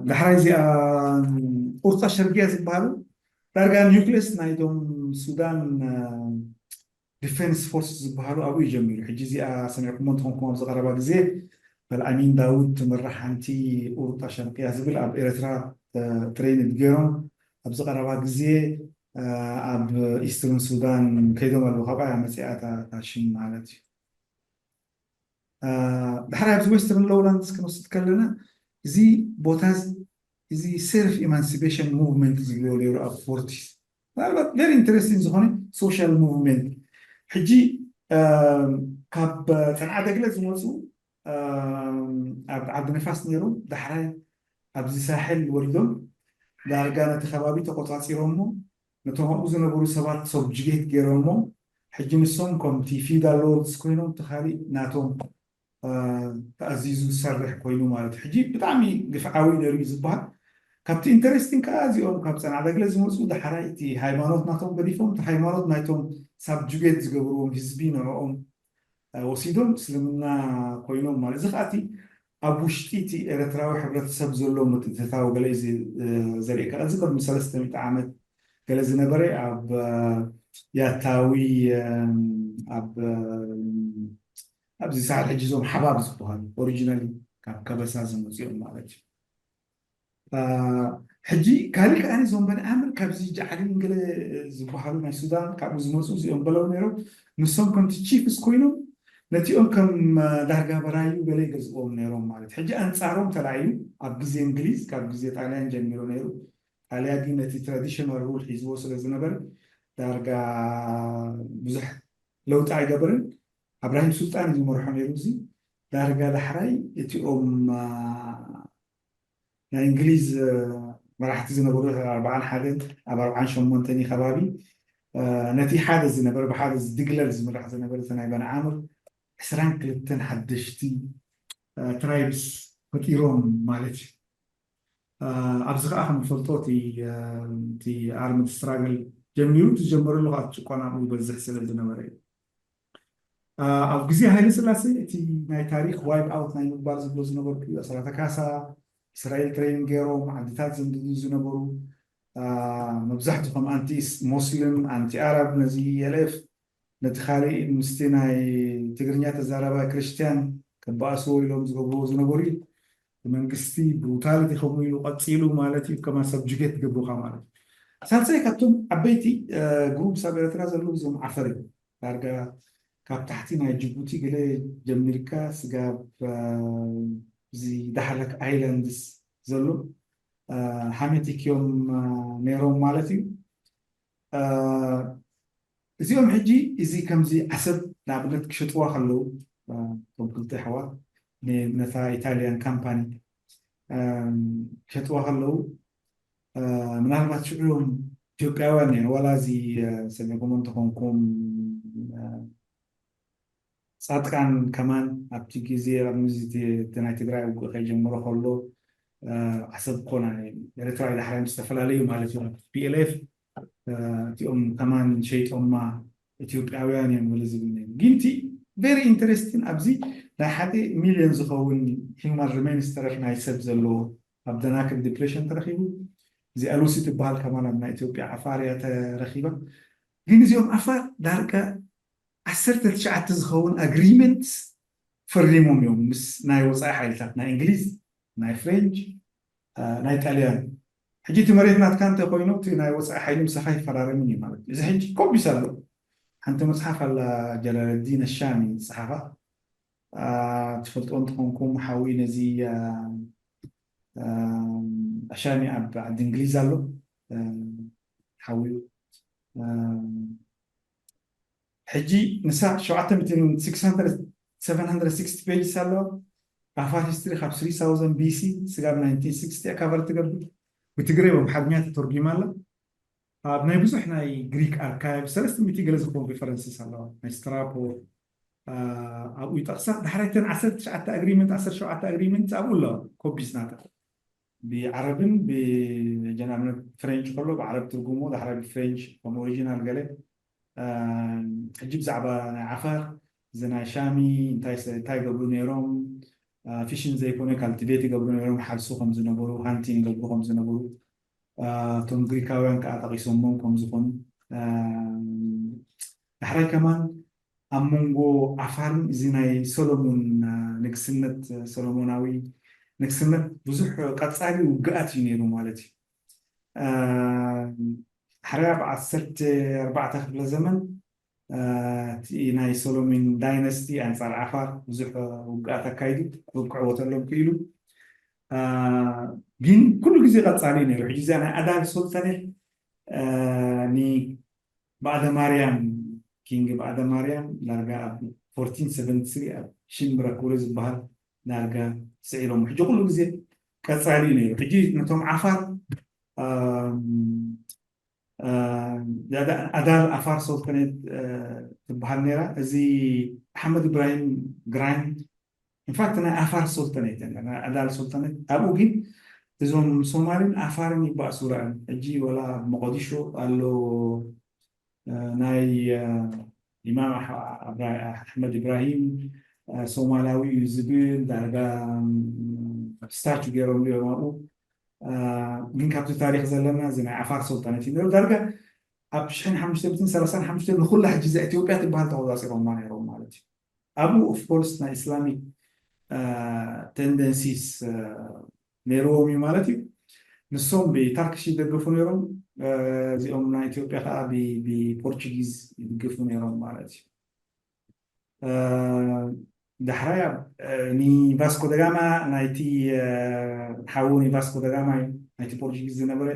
ዳሕራይ እዚኣ ቁርፃ ሸርግያ ዝበሃሉ ዳርጋ ኒውክሌስ ናይቶም ሱዳን ዲፌንስ ፎርስ ዝበሃሉ ኣብኡ እዩ ጀሚሩ ሕጂ እዚኣ ሰሚዕኩሞ እንትኾንኩም ኣብዚ ቀረባ ግዜ በልኣሚን ዳውድ ትምራሕ ሓንቲ ቁርጣ ሸርቅያ ዝብል ኣብ ኤርትራ ትሬይንድ ገይሮም ኣብዚ ቀረባ ግዜ ኣብ ኢስተርን ሱዳን ከይዶም ኣለዉ ካብኣ እያ መፅኣ እታ ሽም ማለት እዩ ድሕሪ ኣብዚ ዌስተርን ሎውላንድስ ክንወስድ ከለና እዚ ቦታ እዚ ሰልፍ ኢማንሲፔሽን ሙቭመንት ዝብልዎ ነይሩ ኣብ ፎርቲስ ምናልባት ቨሪ ኢንተረስቲንግ ዝኾነ ሶሻል ሙቭመንት ሕጂ ካብ ጸንዓ ደግለ ዝመፁ ኣብ ዓዲ ነፋስ ነይሮም፣ ዳሕራይ ኣብዚ ሳሕል ወሪዶም ዳርጋ ነቲ ከባቢ ተቆፃፂሮሞ፣ ነቶም ኣብኡ ዝነበሩ ሰባት ሰብጅጌት ገይሮሞ። ሕጂ ንሶም ከምቲ ፊውዳል ሎርድስ ኮይኖም፣ እቲ ካሊእ ናቶም ተኣዚዙ ዝሰርሕ ኮይኑ ማለት እዩ። ሕጂ ብጣዕሚ ግፍዓዊ ነይሩ እዩ ዝበሃል። ካብቲ ኢንተረስቲንግ ከዓ እዚኦም ካብ ጸንዓ ደግለ ዝመፁ ዳሕራይ እቲ ሃይማኖት ናቶም ገዲፎም፣ እቲ ሃይማኖት ናይቶም ሳብጁጌት ዝገብርዎም ህዝቢ ንዕኦም ወሲዶም እስልምና ኮይኖም ማለት። እዚ ከዓ እቲ ኣብ ውሽጢ እቲ ኤርትራዊ ሕብረተሰብ ዘሎ ምትእትታው ገለ እዩ ዘርእየካ። እዚ ቅድሚ ሰለስተ ሚእቲ ዓመት ገለ ዝነበረ ኣብ ያታዊ ኣብ ኣብዚ ሰዓት ሕጂ እዞም ሓባብ ዝበሃሉ ኦሪጂናሊ ካብ ከበሳ ዝመፅኦም ማለት እዩ። ሕጂ ካሊእ ከኣ እዞም በኒ ኣምር ካብዚ ጃዕሊን ገለ ዝበሃሉ ናይ ሱዳን ካብኡ ዝመፁ እዚኦም በለው ነይሮም። ንሶም ከምቲ ቺፍስ ኮይኖም ነቲኦም ከም ዳርጋ በራዩ ገለ ይገዝእዎም ነይሮም ማለት። ሕጂ ኣንፃሮም ተላዕዩ ኣብ ግዜ እንግሊዝ፣ ካብ ግዜ ጣልያን ጀሚሩ ነይሩ። ጣልያን ግን ነቲ ትራዲሽናል ሩል ሒዝዎ ስለ ዝነበረ ዳርጋ ብዙሕ ለውጢ ኣይገበርን። ኣብራሂም ሱልጣን እዩ ዝመርሖ ነይሩ። እዚ ዳርጋ ዳሕራይ እቲኦም ናይ እንግሊዝ መራሕቲ ዝነበሩ ኣርባዓን ሓደን ኣብ ኣርባዓን ሸሞንተን ከባቢ ነቲ ሓደ ዝነበረ ብሓደ ዝድግለል ዝምራሕ ዝነበረ እቲ ናይ በንዓምር ዕስራን ክልተን ሓደሽቲ ትራይብስ ፈጢሮም ማለት እዩ። ኣብዚ ከዓ ከም ንፈልጦ እቲ ኣርምድ ስትራግል ጀሚሩ ዝጀመረሉ ከዓ ጭቆና ይበዝሕ ስለ ዝነበረ እዩ። ኣብ ግዜ ሃይለ ስላሴ እቲ ናይ ታሪክ ዋይፕ ኣውት ናይ ምግባር ዝብሎ ዝነበርኩ እዩ። ኣስራተ ካሳ እስራኤል ትሬን ገይሮም ዓድታት ዘንድዱ ዝነበሩ መብዛሕትኡ ከም ኣንቲ ሞስሊም ኣንቲ ኣረብ ነዚ የልኤፍ ነቲ ካሊእ ምስቲ ናይ ትግርኛ ተዛራባይ ክርስቲያን ክበኣስዎ ኢሎም ዝገብርዎ ዝነበሩ እዩ። መንግስቲ ብሩታሊቲ ከምኡ ኢሉ ቀፂሉ ማለት እዩ። ከማን ሰብጁጌት ገብሩካ ማለት እዩ። ሳልሳይ ካብቶም ዓበይቲ ግሩፕስ ኣብ ኤርትራ ዘለዉ እዞም ዓፈር እዩ። ዳርጋ ካብ ታሕቲ ናይ ጅቡቲ ገለ ጀሚርካ ስጋብ እዚ ዳሕረክ ኣይላንድስ ዘሎ ሓሜቲክ እዮም ነይሮም ማለት እዩ። እዚኦም ሕጂ እዚ ከምዚ ዓሰብ ንኣብነት ክሸጥዋ ከለዉ እቶም ክልተ ኣሕዋት ነታ ኢታልያን ካምፓኒ ክሸጥዋ ከለዉ ምናልባት ሽዑ ኢትዮጵያውያን እዮም ዋላ እዚ ሰሚዕኩም እንተኾንኩም ፃድቃን ከማን ኣብቲ ግዜ ኣብ ምዚ ናይ ትግራይ ውግእ ከይጀምሮ ከሎ ዓሰብ ኮና ኤርትራ ዳሕራይ ምስ ዝተፈላለዩ ማለት እዩ ፒኤልኤፍ እቲኦም ከማን ሸይጦማ ኢትዮጵያውያን እዮም ወለ ዝብል ነይሩ። ግን እቲ ቨሪ ኢንተረስቲን ኣብዚ ናይ ሓደ ሚሊዮን ዝኸውን ሂውማን ሪሜንስ ተረፍ ናይ ሰብ ዘለዎ ኣብ ደናክል ዲፕሬሽን ተረኺቡ። እዚኣ ሉሲ ትበሃል ከማን ኣብ ናይ ኢትዮጵያ ዓፋር እያ ተረኺባ። ግን እዚኦም ዓፋር ዳርጋ ዓሰርተ ትሽዓተ ዝኸውን ኣግሪመንት ፈሪሞም እዮም ምስ ናይ ወፃኢ ሓይልታት ናይ እንግሊዝ ናይ ፍሬንች ናይ ጣልያን። ሕጂ እቲ መሬት ናትካ እንተ ኮይኑ እቲ ናይ ወፃኢ ሓይሊ ምሳኻ ይፈራረምን እዩ ማለት እዩ። እዚ ሕጂ ኮቢስ ኣሎ። ሓንቲ መፅሓፍ ኣላ ጀላለዲን ኣሻሚ ዝፀሓፋ ትፈልጦ እንትኾንኩም ሓዊ ነዚ ኣሻሚ ኣብ ዓዲ እንግሊዝ ኣሎ ሓዊ ሕጂ ንሳ ሸውዓተ ሚእትን ፔጅስ ኣለዋ። ዓፋር ሂስትሪ ካብ ስሪ ታውዘንድ ቢሲ ስጋብ ናይንቲን ሲክስቲ እያ ካቨር ትገብር። ብትግረ ብኣምሓርኛ ተተርጒማ ኣላ። ኣብ ናይ ብዙሕ ናይ ግሪክ ኣርካይቭ ሰለስተ ሚእቲ ገለ ዝኾኑ ሪፈረንስስ ኣለዋ። ናይ ስትራፖ ኣብኡ ይጠቕሳ። ዳሕራይ ተን ዓሰርተ ትሽዓተ ኣግሪመንት ዓሰርተ ሸውዓተ ኣግሪመንት ኣብኡ ኣለዋ ኮፒስ ናታ ብዓረብን ብጀናብነት ፍሬንች ከሎ ብዓረብ ትርጉሞ ዳሕራይ ብፍሬንች ከም ኦሪጂናል ገለ ሕጂ ብዛዕባ ናይ ዓፋር እዚ ናይ ሻሚ እንታይ ገብሩ ነይሮም ፊሽን ዘይኮነ ካልቲቬት ይገብሩ ነይሮም ሓርሱ ከም ዝነበሩ ሃንቲን ይገብሩ ከም ዝነበሩ እቶም ግሪካውያን ከዓ ጠቂሶሞም ከም ዝኾኑ ዳሕራይ ከማን ኣብ መንጎ ዓፋርን እዚ ናይ ሰሎሞን ንግስነት ሰሎሞናዊ ንግስነት ብዙሕ ቀፃሊ ውግኣት እዩ ነይሩ ማለት እዩ። ሕራይ ኣብ ዓሰርተ ኣርባዕተ ክፍለ ዘመን እቲ ናይ ሰሎሚን ዳይነስቲ ኣንፃር ዓፋር ብዙሕ ውግኣት ኣካይዱ ክብቅዕዎ ተሎም ክኢሉ ግን ኩሉ ግዜ ቀፃሊ ነይሩ። ሕጂ እዚኣ ናይ ኣዳል ሶልተኔ ንባዕደ ማርያም ኪንግ ብኣደ ማርያም ዳርጋ ኣብ ፎርቲን ሰቨንቲ ስሪ ኣብ ሽምብረ ኩረ ዝበሃል ዳርጋ ስዒሮም። ሕጂ ኩሉ ግዜ ቀጻሊ እዩ ነይሩ። ሕጂ ነቶም ዓፋር ኣዳል ኣፋር ሶልተኔት ትበሃል ነይራ። እዚ ኣሕመድ ኢብራሂም ግራኝ ኢንፋክት ናይ ኣፋር ሶልተኔት ኣዳል ሶልተኔት ኣብኡ ግን እዞም ሶማልን ኣፋርን ይባእሱ ረኣን። ሕጂ ወላ ኣብ መቆዲሾ ኣሎ ናይ ኢማም ኣሕመድ ኢብራሂም ሶማላዊ እዩ ዝብል ዳርጋ ስታቹ ገይሮም እዮም ኣብኡ። ግን ካብቲ ታሪክ ዘለና እዚ ናይ ዓፋር ሶልጣነት እዩ ዳርጋ ኣብ ሽሕን ሓሙሽተ ሚእትን ሰላሳን ሓሙሽተ ንኩላ ሕጂ እዛ ኢትዮጵያ ትበሃል ተቆፃፂሮማ ነይሮም ማለት እዩ። ኣብኡ ኦፍኮርስ ናይ ኢስላሚክ ቴንደንሲስ ነይርዎም እዩ ማለት እዩ። ንሶም ብታርክሽ ይደግፉ ነይሮም። እዚኦም ናይ ኢትዮጵያ ከዓ ብፖርቹጊዝ ይድግፉ ነይሮም ማለት እዩ። ዳሕራይ ኒቫስኮ ደጋማ ናይቲ ሓዉ ኒቫስኮ ደጋማ እዩ ናይቲ ፖርቹጊዝ ዝነበረ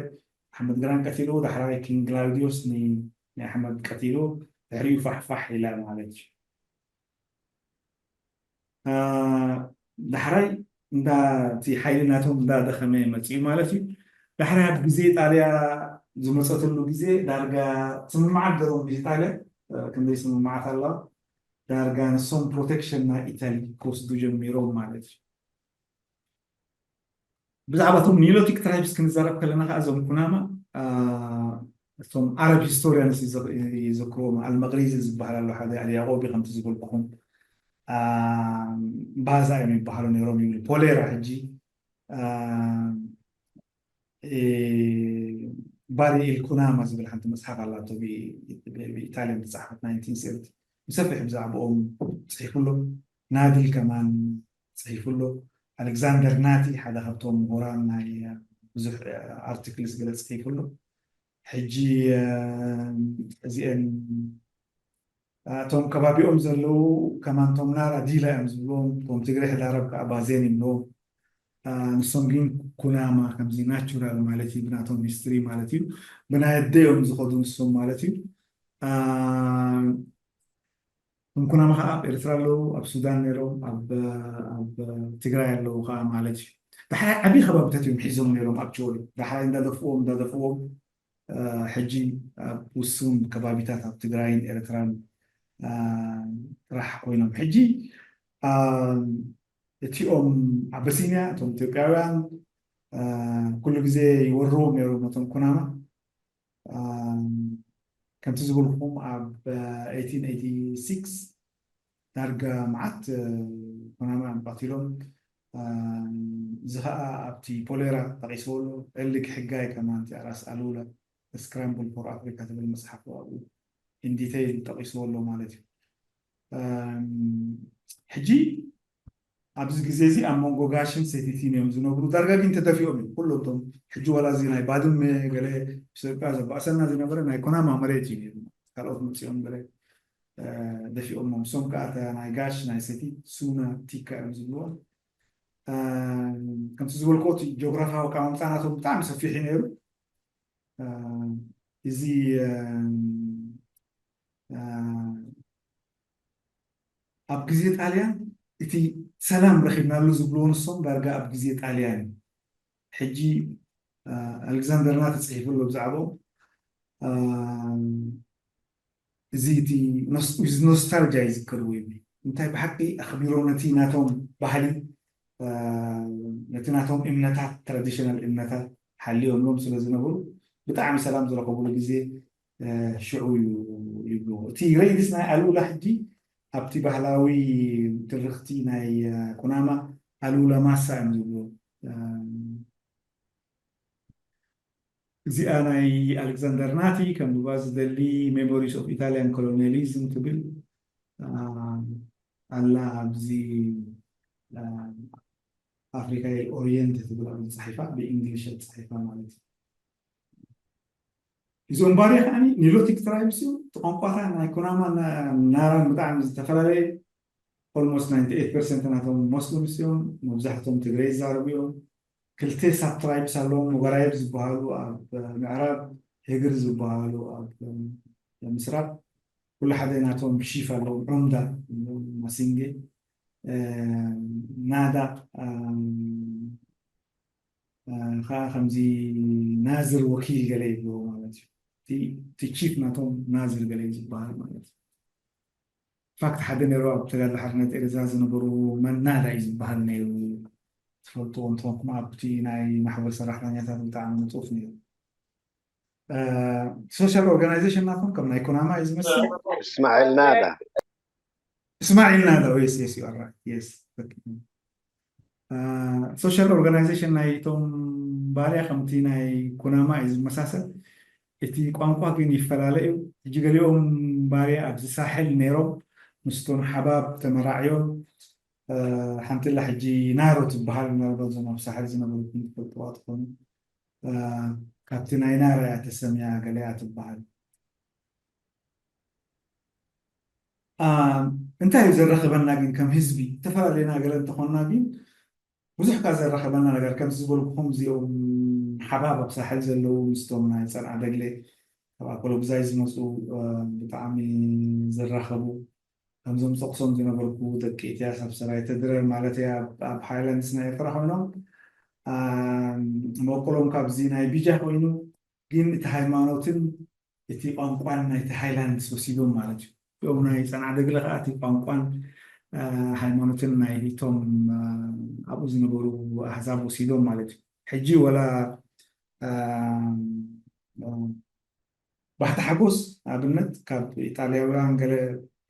ኣሕመድ ግራን ቀቲሉ ዳሕራይ ኪንግ ክላውዲዮስ ንኣሕመድ ቀቲሉ ድሕሪኡ ፋሕፋሕ ኢላ ማለት እዩ። ዳሕራይ እንዳ እቲ ሓይሊ ናቶም እንዳደኸመ መፅኡ ማለት እዩ። ዳሕራይ ኣብ ግዜ ጣልያ ዝመፀትሉ ግዜ ዳርጋ ስምምዓት ገሮም ምስ ጣልያ ክንደይ ስምምዓት ኣለዋ ዳርጋ ንሶም ፕሮቴክሽን ናይ ኢታሊ ክወስዱ ጀሚሮም ማለት እዩ። ብዛዕባ እቶም ኒሎቲክ ትራይብስ ክንዛረብ ከለና ከዓ እዞም ኩናማ እቶም ዓረብ ሂስቶሪያንስ ይዘክርዎም። ኣልመቅሪዚ ዝበሃል ኣሎ ሓደ ኣልያቆቢ ከምቲ ዝበልኩኹም ባዛ እዮም ይበሃሉ ነይሮም ይብል ፖሌራ ሕጂ ባሪ ኢል ኩናማ ዝብል ሓንቲ መፅሓፍ ኣላቶ ብኢታልያን ዝፀሓፈት ናይንቲን ሴርቲ ብሰፊሕ ብዛዕባኦም ፅሒፉ ኣሎ። ናዲ ከማን ፅሒፉ ኣሎ። ኣሌክዛንደር ናቲ ሓደ ካብቶም ምሁራን ናይ ብዙሕ ኣርቲክልስ ገለ ፅሒፉ ኣሎ። ሕጂ እዚአን እቶም ከባቢኦም ዘለዉ ከማን ቶም ናራ ዲላ እዮም ዝብልዎም፣ ቶም ትግሬ ሕዳረብ ከዓ ባዜን ይብልዎም። ንሶም ግን ኩናማ ከምዚ ናቹራል ማለት እዩ ብናቶም ሂስትሪ ማለት እዩ። ብናይ ኣደዮም ዝኸዱ ንሶም ማለት እዩ። እቶም ኩናማ ከዓ ኣብ ኤርትራ ኣለዉ፣ ኣብ ሱዳን ነይሮም፣ ኣብ ትግራይ ኣለዉ ከዓ ማለት እዩ። ዳሕራይ ዓብዪ ከባብታት እዮም ሒዞም ነይሮም። ኣክቹዋሊ ዳሕራይ እንዳደፍዎም እንዳደፍዎም ሕጂ ኣብ ውሱን ከባቢታት ኣብ ትግራይን ኤርትራን ጥራሕ ኮይኖም ሕጂ እቲኦም ኣበሲንያ እቶም ኢትዮጵያውያን ኩሉ ግዜ ይወርዎም ነይሮም ነቶም ኩናማ። ከምቲ ዝበልኩም ኣብ ኤይቲን ኤይቲ ሲክስ ዳርጋ መዓት ኩናማ እዮም ቀቲሎም። እዚ ከዓ ኣብቲ ፖሌራ ጠቂስዎ ኣሎ። ኤልክ ሕጋይ ከማን ራስ ኣሉላ ስክራምብል ፎር ኣፍሪካ ትብል መፅሓፍ ኣብኡ ኢንዲቴይል ጠቂስዎ ኣሎ ማለት እዩ። ሕጂ ኣብዚ ግዜ እዚ ኣብ መንጎ ጋሽን ሰቲቲን እዮም ዝነብሩ። ዳርጋ ግን ተደፊኦም እዮም ኩሎም እቶም ሕጂ ዋላ እዚ ናይ ባድመ ገለ ኢትዮጵያ ዘባእሰና ዝነበረ ናይ ኮናማ መሬት እዩ ነይሩ። ካልኦት መፂኦም ገለ ደፊኦም እዮም። እሶም ከዓ እታ ናይ ጋሽ ናይ ሰቲት ሱና ቲካ እዮም ዝብልዋ። ከምቲ ዝበልክዎ እቲ ጂኦግራፊያዊ ኣቀማምጣ ናቶም ብጣዕሚ ሰፊሕ እዩ ነይሩ። እዚ ኣብ ግዜ ጣልያን እቲ ሰላም ረኺብናሉ ዝብልዎ ንሶም ዳርጋ ኣብ ግዜ ጣልያን እዩ። ሕጂ ኣሌክዛንደር ናቲ ፅሒፉ ኣሎ ብዛዕባኦም። እዚ እቲ ኖስታልጃ ይዝከርዎ እዩ። እንታይ ብሓቂ ኣኽቢሮ ነቲ ናቶም ባህሊ ነቲ ናቶም እምነታት ትራዲሽናል እምነታት ሓልዮምሎም ስለ ዝነበሩ ብጣዕሚ ሰላም ዝረኸብሉ ግዜ ሽዑ እዩ ይብልዎ። እቲ ረይድስ ናይ ኣሉላ ሕጂ ኣብቲ ባህላዊ ትርኽቲ ናይ ኩናማ ኣሉላ ማሳ እዮም ዝብልዎ። እዚኣ ናይ ኣሌክዛንደር ናቲ ከንብባ ዝደሊ ሜሞሪስ ኦፍ ኢታሊያን ኮሎኒያሊዝም ትብል ኣላ ኣብዚ ኣፍሪካ ኦሪየንት ትብል ኣብ ዝፅሒፋ ብእንግሊሽ ዝፅሒፋ ማለት እዩ። እዞም ባርያ ከዓ ኒሎቲክ ትራይብስ እዮም። እቲ ቋንቋታት ናይ ኩናማ ናራን ብጣዕሚ ዝተፈላለየ ኦልሞስት ናይንቲ ኤይት ፐርሰንት ናቶም ሞስሊምስ እዮም። መብዛሕቶም ትግረ ይዛረቡ እዮም። ክልተ ሳብ ትራይብስ ኣለዎም። ወራይብ ዝበሃሉ ኣብ ምዕራብ፣ ህግር ዝበሃሉ ኣብ ምስራቅ። ኩሉ ሓደ ናቶም ሺፍ ኣለዎም። ዑምዳ፣ ማሲንጌ፣ ናዳ፣ ከዓ ከምዚ ናዝር ወኪል ገለ ይብልዎ ማለት እዩ። እቲ ቺፍ ናቶም ናዝር ገለ እዩ ዝበሃል ማለት እዩ። ፋክት ሓደ ነይሩ ኣብ ተጋድሎ ሓርነት ኤርትራ ዝነበሩ ናዳ እዩ ዝበሃል ነይሩ። ትፈልጥዎ እንተኾንኩም ኣብቲ ናይ ማሕበር ሰራሕተኛታት ብጣዕሚ ንጡፍ ነይሩ። ሶሻል ኦርጋናይዜሽን ናቶም ከም ናይ ኩናማ እዩ ዝመስል። እስማዒል ናዳ። እስማዒል ናዳ። Yes, yes, you are right. Yes. ሶሻል ኦርጋናይዜሽን ናይቶም ባርያ ከምቲ ናይ ኩናማ እዩ ዝመሳሰል። እቲ ቋንቋ ግን ይፈላለ እዩ። ሕጂ ገሊኦም ባርያ ኣብዚ ሳሕል ነይሮም ምስቶም ሓባብ ተመራዕዮም ሓንቲ ላ ሕጂ ናሮ ትበሃል። ምናልባት ዞም ኣብ ሳሕል ዝነበሩኩም ትፈልጥዋ ትኾኑ። ካብቲ ናይ ናራ እያ ተሰምያ ገለ እያ ትበሃል። እንታይ እዩ ዘራኽበና ግን ከም ህዝቢ? ዝተፈላለየና ገለ እንተኾንና ግን ብዙሕ ካ ዘራኸበና ነገር ከም ዝበልኩኹም እዚኦም ሓባብ ኣብ ሳሕል ዘለዉ ምስቶም ናይ ፀንዓ ደግለ ካብ ኣኮሎጉዛይ ዝመፁ ብጣዕሚ ዘራኸቡ ከምዞም ፀቕሶም ዝነበርኩ ደቂ ኢትያስ ኣብ ሰራይ ተድረር ማለት እያ ኣብ ሃይላንድስ ናይ ኤርትራ ኮይኖም መበቆሎም ካብዚ ናይ ቢጃ ኮይኑ ግን እቲ ሃይማኖትን እቲ ቋንቋን ናይቲ ሃይላንድስ ወሲዶም ማለት እዩ። እኦም ናይ ፀንዓ ደግለ ከዓ እቲ ቋንቋን ሃይማኖትን ናይ ቶም ኣብኡ ዝነበሩ ኣህዛብ ወሲዶም ማለት እዩ። ሕጂ ወላ ባህታ ሓጎስ ኣብነት ካብ ኢጣልያውያን ገለ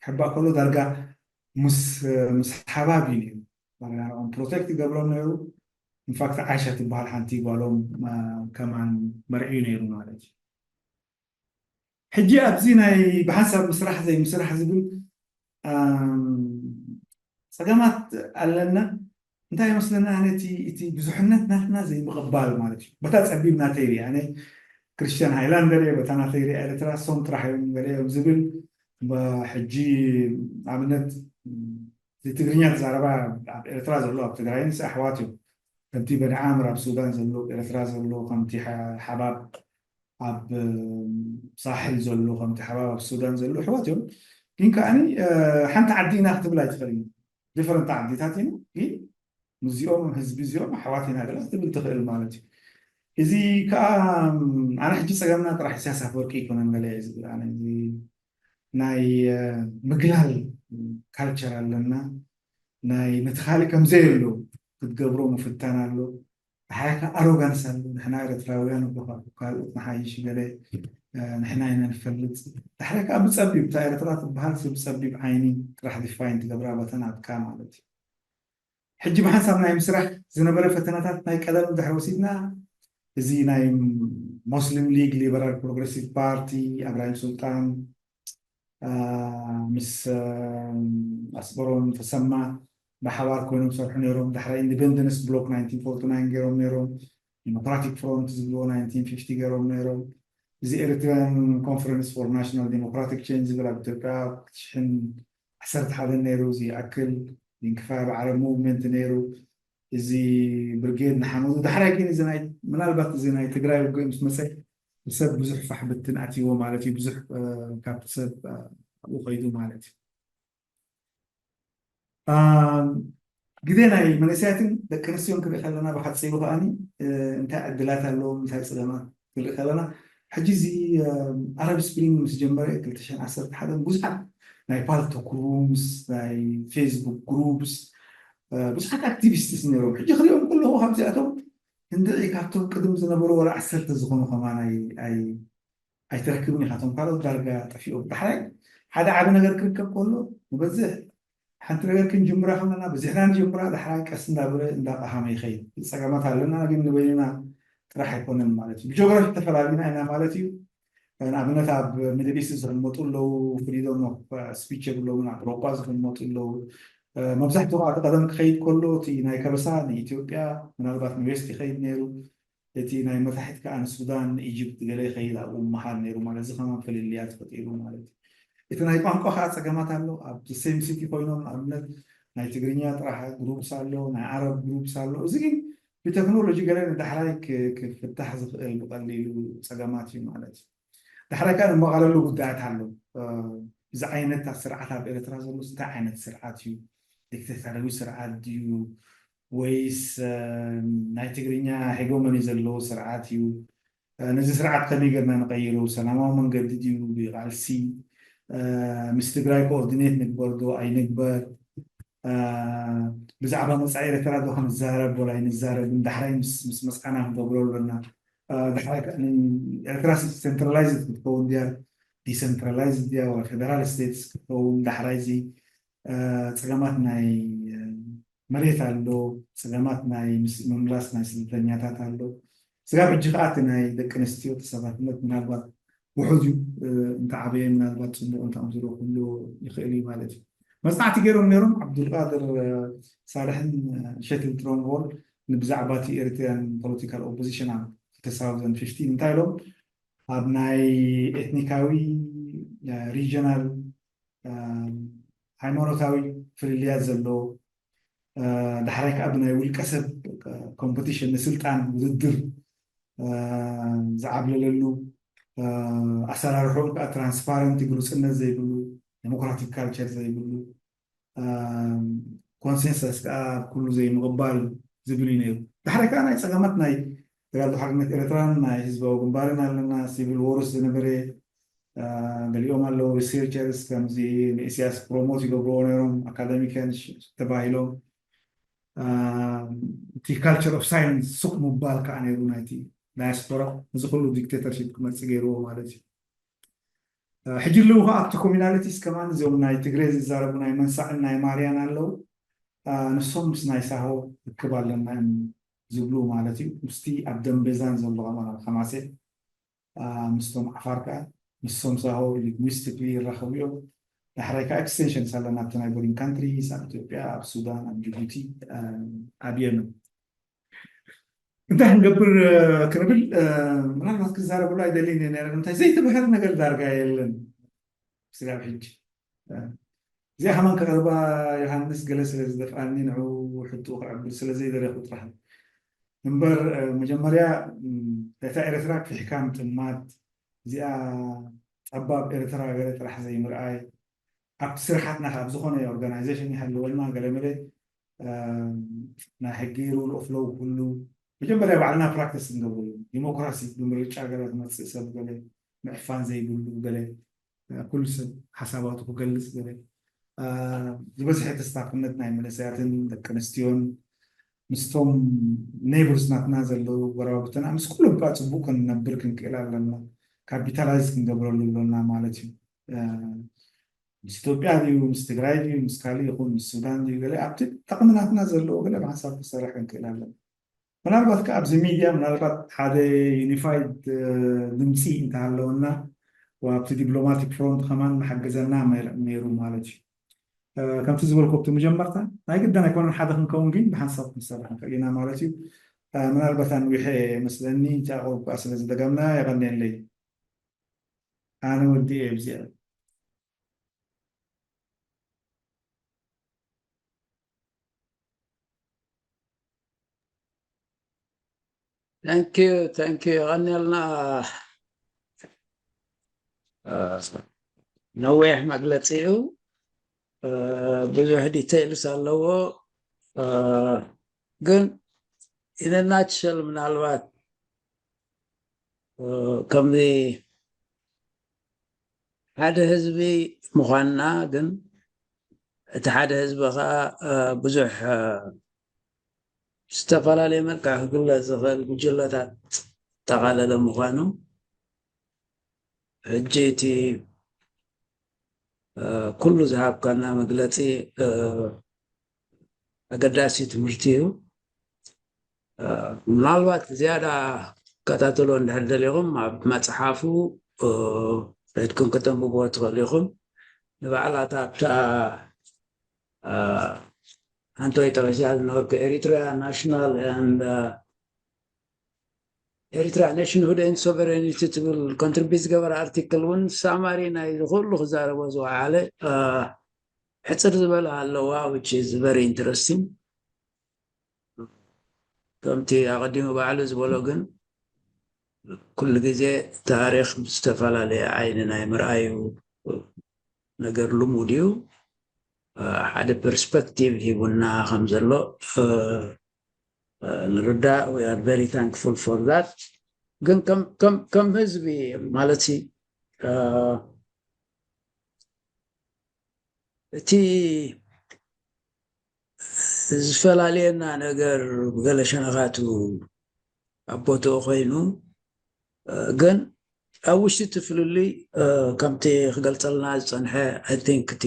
ክሕባእ ከሎ ዳርጋ ምስ ምስ ሓባብ እዩ ነይሩ። ዳርጋ ንኦም ፕሮቴክት ይገብሮም ነይሩ። ኢንፋክት ዓይሻ ትበሃል ሓንቲ ጓሎም ከማን መርዕዩ ነይሩ ማለት እዩ። ሕጂ ኣብዚ ናይ ብሓንሳብ ምስራሕ ዘይምስራሕ ዝብል ፀገማት ኣለና። እንታይ ይመስለና ነቲ እቲ ብዙሕነት ናትና ዘይምቕባል ማለት እዩ። በታ ፀቢብ ናተይ ሪኣ ኣነ ክርስቲያን ሃይላንደር እየ፣ በታ ናተይ ሪኣ ኤርትራ ሶም ጥራሕ እዮም ገለ እዮም ዝብል ሕጂ ኣብነት እዚ ትግርኛ ተዛረባ ኣብ ኤርትራ ዘሎ ኣብ ትግራይን ኣሕዋት እዮም። ከምቲ በንዓምር ኣብ ሱዳን ዘሎ ኤርትራ ዘሎ ከምቲ ሓባብ ኣብ ሳሕል ዘሎ ከምቲ ሓባብ ኣብ ሱዳን ዘሎ ኣሕዋት እዮም። ግን ከዓኒ ሓንቲ ዓዲ ኢና ክትብል ኣይትኽእል እዩ። ዲፈረንት ዓዲታት ኢና ግን ምስዚኦም ህዝቢ እዚኦም ኣሕዋት ኢና ገለ ክትብል ትኽእል ማለት እዩ። እዚ ከዓ ኣነ ሕጂ ፀገምና ጥራሕ ኢሳያስ ኣፈወርቂ ኣይኮነን ገለ እየ ዝብል ኣነ ናይ ምግላል ካልቸር ኣለና። ናይ ነቲ ካልእ ከምዘየሎ ክትገብሮ ምፍታን ኣሎ። ሓያካ ኣሮጋንስ ኣሎ። ንሕና ኤርትራውያን እኮ ካልኦት ንሓይሽ ገለ ንሕና ኢና ንፈልጥ። ዳሕራይ ከዓ ብፀቢብ እታ ኤርትራ ትበሃል ሰብ ብፀቢብ ዓይኒ ጥራሕ ዲፋይን ትገብራ በተናትካ ማለት እዩ። ሕጂ ብሓንሳብ ናይ ምስራሕ ዝነበረ ፈተናታት ናይ ቀደም ድሕሪ ወሲድና እዚ ናይ ሞስሊም ሊግ ሊበራል ፕሮግረሲቭ ፓርቲ ኣብራሂም ሱልጣን ምስ ኣስበሮም ተሰማ ብሓባር ኮይኖም ሰርሑ ነይሮም። ዳሕራይ ኢንዲፔንደንስ ብሎክ ናይንቲን ፎርቲ ናይን ገይሮም ነይሮም። ዲሞክራቲክ ፍሮንት ዝብልዎ ናይንቲን ፊፍቲ ገይሮም ነይሮም። እዚ ኤሪትሪያን ኮንፈረንስ ፎር ናሽናል ዲሞክራቲክ ቼንጅ ዝብል ኣብ ኢትዮጵያ ሽሕን ዓሰርተ ሓደን ነይሩ። እዚ ይኣክል ኢንክፋር ዓረብ ሙቭመንት ነይሩ። እዚ ብርጌድ ንሓመዱ ዳሕራይ ግን እዚ ናይ ምናልባት እዚ ናይ ትግራይ ውግእ ምስ መፀ ሰብ ብዙሕ ፋሕ ብትን ኣትይዎ ማለት እዩ። ብዙሕ ካብቲ ሰብ ኣብኡ ከይዱ ማለት እዩ። ግዜ ናይ መንእሰያትን ደቂ ኣንስትዮን ክርኢ ከለና ብሓፂሩ ከዓኒ እንታይ ዕድላት ኣለዎም እንታይ ፀገማት ክንርኢ ከለና ሕጂ እዚ ኣረብ ስፕሪንግ ምስ ጀመረ ክልተ ሽሕን ዓሰርተ ሓደን ብዙሓት ናይ ፓልቶክ ሩምስ ናይ ፌስቡክ ግሩፕስ ብዙሓት ኣክቲቪስትስ ነይሮም። ሕጂ ክሪኦም ከለኹ ካብዚኣቶም እንድዒ ካብቶም ቅድም ዝነበሩ ወላ ዓሰርተ ዝኾኑ ከማን ኣይትረክብን ኢኻ። እቶም ካልኦት ዳርጋ ጠፊኦም። ዳሕራይ ሓደ ዓቢ ነገር ክርከብ ከሎ ንበዝሕ ሓንቲ ነገር ክንጅምራ ከለና በዚሕና ንጀምራ ዳሕራይ ቀስ እንዳበለ እንዳቐሃመ ይኸይድ። ፀገማት ኣለና ግን ንበይንና ጥራሕ ኣይኮነን ማለት እዩ። ብጂኦግራፊ ተፈላሊና ኢና ማለት እዩ። ንኣብነት ኣብ ሚድል ኢስት ዝቕመጡ ኣለዉ፣ ፍሪደም ኦፍ ስፒች የብሎምን። ኣብ ኤውሮጳ ዝቕመጡ ኣለዉ። መብዛሕትኡ ከዓ እቲ ቀደም ክኸይድ ከሎ እቲ ናይ ከበሳ ንኢትዮጵያ ምናልባት ንዌስት ይኸይድ ነይሩ። እቲ ናይ መታሕት ከዓ ንሱዳን ንኢጅፕት ገለ ይኸይድ ኣብኡ መሃል ነይሩ ማለት እዚ ከማን ፍልልያት ፈጢሩ ማለት እዩ። እቲ ናይ ቋንቋ ከዓ ፀገማት ኣሎ። ኣብ ሴም ሲቲ ኮይኖም ንኣብነት ናይ ትግርኛ ጥራሕ ግሩፕስ ኣሎ፣ ናይ ዓረብ ግሩፕስ ኣሎ። እዚ ግን ብቴክኖሎጂ ገለ ንዳሕራይ ክፍታሕ ዝኽእል ብቐሊሉ ፀገማት እዩ ማለት እዩ። ዳሕራይ ከዓ ንመቐለሉ ጉዳያት ኣሎ። እዚ ዓይነት ስርዓት ኣብ ኤርትራ ዘሎ እንታይ ዓይነት ስርዓት እዩ? ዲክታቶራዊ ስርዓት ድዩ ወይስ ናይ ትግርኛ ሄጎመኒ ዘለዎ ስርዓት እዩ? ነዚ ስርዓት ከመይ ጌርና ንቐይሮ? ሰላማዊ መንገዲ ድዩ? ብቃልሲ ምስ ትግራይ ኮኦርዲኔት ንግበር ዶ ኣይንግበር? ብዛዕባ መፃኢ ኤርትራ ዶ ክንዛረብ ወላ ኣይንዛረብ? ዳሕራይ ምስ መፃና ክንገብሮ ኣለና። ዳሕራይ ኤርትራ ሴንትራላይዝድ ክትከውን ድያ ዲሰንትራላይዝድ ድያ ወላ ፌደራል ስቴትስ ክትከውን? ዳሕራይ እዚ ፀገማት ናይ መሬት ኣሎ፣ ፀገማት ናይ ምምላስ ናይ ስደተኛታት ኣሎ። ስጋብ ሕጂ ከዓ እቲ ናይ ደቂ ኣንስትዮ ተሳታፍነት ምናልባት ውሑድ እዩ። እንተዓበየ ምናልባት ፅቡቅ እንተኣምስሎ ክህሉ ይኽእል እዩ ማለት እዩ። መፅናዕቲ ገይሮም ነይሮም ዓብዱልቃድር ሳልሕን ሸትል ትሮንቮል ብዛዕባ እቲ ኤሪትሪያን ፖለቲካል ኦፖዚሽን ኣብ two thousand fifteen እንታይ ኢሎም ኣብ ናይ ኤትኒካዊ ሪጅናል ሃይማኖታዊ ፍልልያት ዘለዎ ዳሕራይ ከዓ ብናይ ውልቀ ሰብ ኮምፒቲሽን ንስልጣን ውድድር ዝዓብለለሉ ኣሰራርሕኦም ከዓ ትራንስፓረንት ግሉፅነት ዘይብሉ ዴሞክራቲክ ካልቸር ዘይብሉ ኮንሰንሰስ ከዓ ኩሉ ዘይምቕባል ዝብል እዩ ነይሩ። ዳሕራይ ከዓ ናይ ፀገማት ናይ ተጋድሎ ሓርነት ኤርትራን ናይ ህዝባዊ ግንባርን ኣለና ሲቪል ዎርስ ዝነበረ ገሊኦም ኣለዉ ሪሰርቸርስ ከምዚ ንእስያስ ፕሮሞት ይገብርዎ ነይሮም ኣካደሚካን ተባሂሎም እቲ ካልቸር ኦፍ ሳይለንስ ሱቅ ምባል ከዓ ነይሩ ናይቲ ዳያስፖራ እዚ ኩሉ ዲክቴተርሽፕ ክመፅእ ገይርዎ ማለት እዩ። ሕጂ ኣለዉ ከዓ ኣብቲ ኮሚናሊቲስ ከማን እዚኦም ናይ ትግሬ ዝዛረቡ ናይ መንሳዕን ናይ ማርያን ኣለዉ ንሶም ምስ ናይ ሳሆ ርክብ ኣለና ዝብሉ ማለት እዩ ምስቲ ኣብ ደምቤዛን ዘሎ ከማን ኣብ ከማሴ ምስቶም ዓፋር ከዓ ምስቶም ሳሆ ሊንጉስቲክሊ ይራኸቡ እዮም ዳሕራይ ከዓ ኤክስቴንሽን ሳለ ናብቲ ናይ ቦሪንግ ካንትሪስ ኣብ ኢትዮጵያ ኣብ ሱዳን ኣብ ጅቡቲ ኣብ የመን እንታይ ክንገብር ክንብል ምናልባት ክዛረብሉ ኣይደልን እየ ነረ እንታይ ዘይተባህለ ነገር ዳርጋ የለን ስጋብ ሕጂ እዚኣ ከማን ከቕርባ ዮሃንስ ገለ ስለ ዝደፍኣኒ ንዑ ሕቱ ክዕብል ስለ ዘይደለኹ ጥራሕ እምበር መጀመርያ ነታ ኤርትራ ክፊሕካ ምጥማት እዚኣ ጠባብ ኤርትራ ገለ ጥራሕ ዘይምርኣይ ኣብቲ ስራሓትና ካብ ዝኾነ ኦርጋናይዜሽን ይሃለወልና ገለ መለ ናይ ሕጊ ሩል ኦፍ ሎው ኩሉ መጀመርያ ባዕልና ፕራክቲስ ንገብሩ ዲሞክራሲ ብምርጫ ገለ ትመፅእ ሰብ ገለ ምዕፋን ዘይብሉ ገለ ኩሉ ሰብ ሓሳባቱ ክገልፅ ገለ ዝበዝሐ ተስታፍነት ናይ መንእሰያትን ደቂ ኣንስትዮን ምስቶም ኔይበርስ ናትና ዘለዉ ጎረባብትና ምስ ኩሎም ከዓ ፅቡቅ ክንነብር ክንክእል ኣለና ካፒታላይዝ ክንገብረሉ ኣሎና ማለት እዩ ምስ ኢትዮጵያ ድዩ ምስ ትግራይ ድዩ ምስ ካልእ ይኹን ምስ ሱዳን ድዩ ገለ ኣብቲ ጠቕሚ ናትና ዘለዎ ገለ ብሓንሳብ ክሰርሕ ክንክእል ኣለና ምናልባት ከዓ ኣብዚ ሚድያ ምናልባት ሓደ ዩኒፋይድ ድምፂ እንተሃለወና ኣብቲ ዲፕሎማቲክ ፍሮንት ከማን መሓገዘና ነይሩ ማለት እዩ ከምቲ ዝበልኩ ኣብቲ መጀመርታ ናይ ግደን ኣይኮነን ሓደ ክንከውን ግን ብሓንሳብ ክንሰርሕ ንኽእል ኢና ማለት እዩ ምናልባት ኣንዊሐ መስለኒ እቲ ኣቕርብ ከዓ ስለ ዝደገምና የቐንየለይ ኣነ ወዲኤ ኣብዚኣ Thank you, thank you. የቐንየልና ነዊሕ መግለፂ እዩ ብዙሕ ዲቴይልስ ኣለዎ ግን ኢነናትሸል ምናልባት ከምዚ ሓደ ህዝቢ ምዃንና ግን እቲ ሓደ ህዝቢ ከዓ ብዙሕ ዝተፈላለየ መልክዕ ክግለፅ ዝኽእል ጉጅለታት ጠቓለለ ምዃኑ ሕጂ እቲ ኩሉ ዝሃብካና መግለፂ ኣገዳሲ ትምህርቲ እዩ ምናልባት ዝያዳ ከታተሎ እንድሕር ደሊኹም ኣብ መፅሓፉ ሬድኩም ከተንብብዎ ትኽእሉ ኢኹም ንባዕላታ ኣብታ ኣንቶይ ጠቐሲያ ዝነበርኩ ኤሪትሪያ ናሽናል ኤንድ ኤሪትሪያ ኔሽንሁድ ኤንድ ሶቨሬኒቲ ትብል ኮንትሪቢት ዝገበረ ኣርቲክል እውን ሳማሪ ናይ ዝኩሉ ክዛረቦ ዝወዓለ ሕፅር ዝበለ ኣለዋ which is very interesting ከምቲ ኣቐዲሙ ባዕሉ ዝበሎ ግን ኩሉ ግዜ ታሪክ ብዝተፈላለየ ዓይኒ ናይ ምርኣዩ ነገር ልሙድ እዩ። ሓደ ፐርስፐክቲቭ ሂቡና ከም ዘሎ ንርዳእ። We are very thankful for that። ግን ከም ህዝቢ ማለት እቲ ዝፈላልየና ነገር ብገለ ሸነኻቱ ኣብ ቦትኡ ኮይኑ፣ ግን ኣብ ውሽጢ እቲ ፍልልይ ከምቲ ክገልጸልና ዝጸንሐ፣ I think፣ እቲ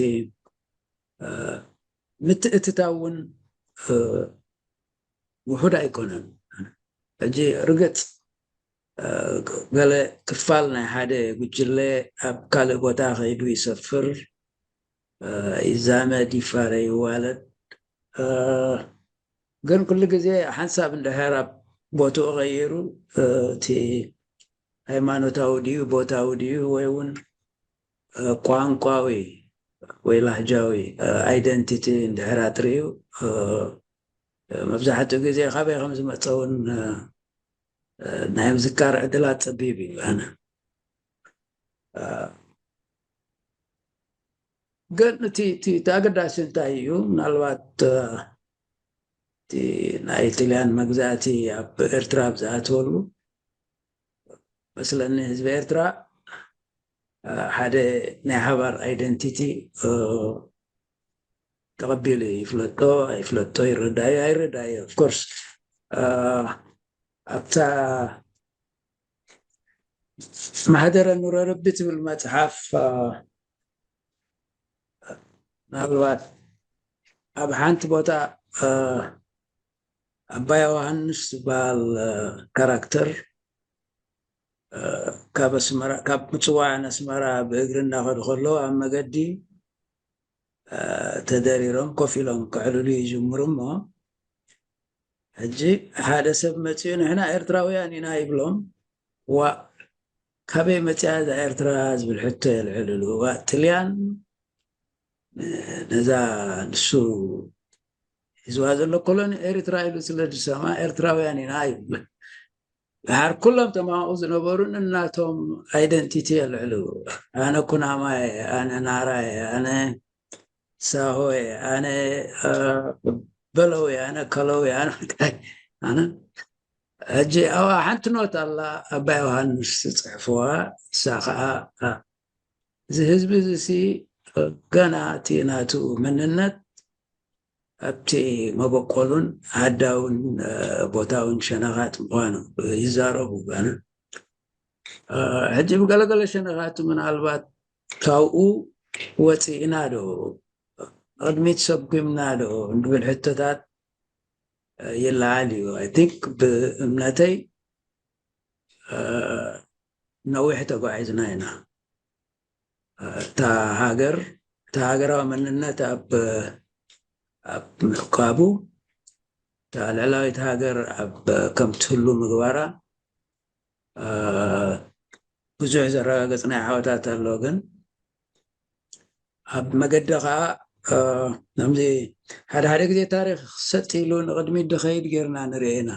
ምትእትታው እውን ውሑድ ኣይኮነን። ሕጂ ርግጽ ገለ ክፋል ናይ ሓደ ጉጅለ ኣብ ካልእ ቦታ ከይዱ ይሰፍር፣ ይዛመድ፣ ይፋረ፣ ይዋለድ። ግን ኩሉ ግዜ ሓንሳብ እንድሕር ኣብ ቦትኡ ቀይሩ፣ እቲ ሃይማኖታዊ ድዩ፣ ቦታዊ ድዩ፣ ወይ እውን ቋንቋዊ ወይ ላህጃዊ ኣይደንቲቲ እንድሕር ኣጥሪዩ፣ መብዛሕትኡ ግዜ ካበይ ከም ዝመፀ እውን ናይ ምዝካር ዕድላት ፀቢብ እዩ። ኣነ ግን እቲ ኣገዳሲ እንታይ እዩ? ምናልባት እቲ ናይ ጥልያን መግዛእቲ ኣብ ኤርትራ ኣብ ዝኣተወሉ መስለኒ ህዝቢ ኤርትራ ሓደ ናይ ሓባር ኣይደንቲቲ ተቐቢሉ ይፍለጦ ኣይፍለጦ፣ ይረዳዩ ኣይረዳዩ፣ ኦፍኮርስ ኣብታ ማህደረ ኑረ ረቢ ትብል መፅሓፍ ምናልባት ኣብ ሓንቲ ቦታ ኣባ ዮሃንስ ዝበሃል ካራክተር ካብ ኣስመራ፣ ካብ ምፅዋዕ ንኣስመራ ብእግሪ እናኸዱ ከለዉ ኣብ መገዲ ተደሪሮም ኮፍ ኢሎም ክዕልሉ ይጅምሩ እሞ፣ ሕጂ ሓደ ሰብ መፂኡ ንሕና ኤርትራውያን ኢና ይብሎም። ዋ፣ ካበይ መፅያ እዛ ኤርትራ ዝብል ሕቶ የልዕልሉ። ዋ፣ ጥልያን ነዛ ንሱ ሒዝዋ ዘሎ ኮሎኒ ኤርትራ ኢሉ ስለ ዝሰማ ኤርትራውያን ኢና ይብል። ድሓር ኩሎም ተማሃቑ ዝነበሩ እናቶም ኣይደንቲቲ የልዕሉ። ኣነ ኩናማየ፣ ኣነ ናራየ፣ ኣነ ሳሆየ፣ ኣነ በለውየ፣ ኣነ ከለውየ፣ ኣነ እንታይ ኣነ ሕጂ ኣዋ ሓንቲ ኖት ኣላ ኣባ ዮሃንስ ዝፅሕፍዋ፣ እሳ ከዓ እዚ ህዝቢ እዚ ሲ ገና እቲ ናቱ መንነት ኣብቲ መበቆሉን ሃዳውን ቦታውን ሸነኻት ምዃኑ ይዛረቡ። ገና ሕጂ ብገለገለ ሸነኻት ምናልባት ካብኡ ወፂእና ዶ ቅድሚት ሰጉምና ዶ እንብል ሕቶታት ይለዓል እዩ። I think ብእምነተይ ነዊሕ ተጓዒዝና ኢና። እታ ሃገር፣ እታ ሃገራዊ መንነት ኣብ ኣብ ምዕቃቡ፣ እታ ልዕላዊት ሃገር ኣብ ከም ትህሉ ምግባራ ብዙሕ ዘረጋገፅናዮ ዓወታት ኣሎ። ግን ኣብ መገዲ ከዓ ከምዚ ሓደ ሓደ ግዜ ታሪኽ ሰጥ ኢሉ ንቕድሚት ድኸይድ ጌርና ንርኤ ኢና።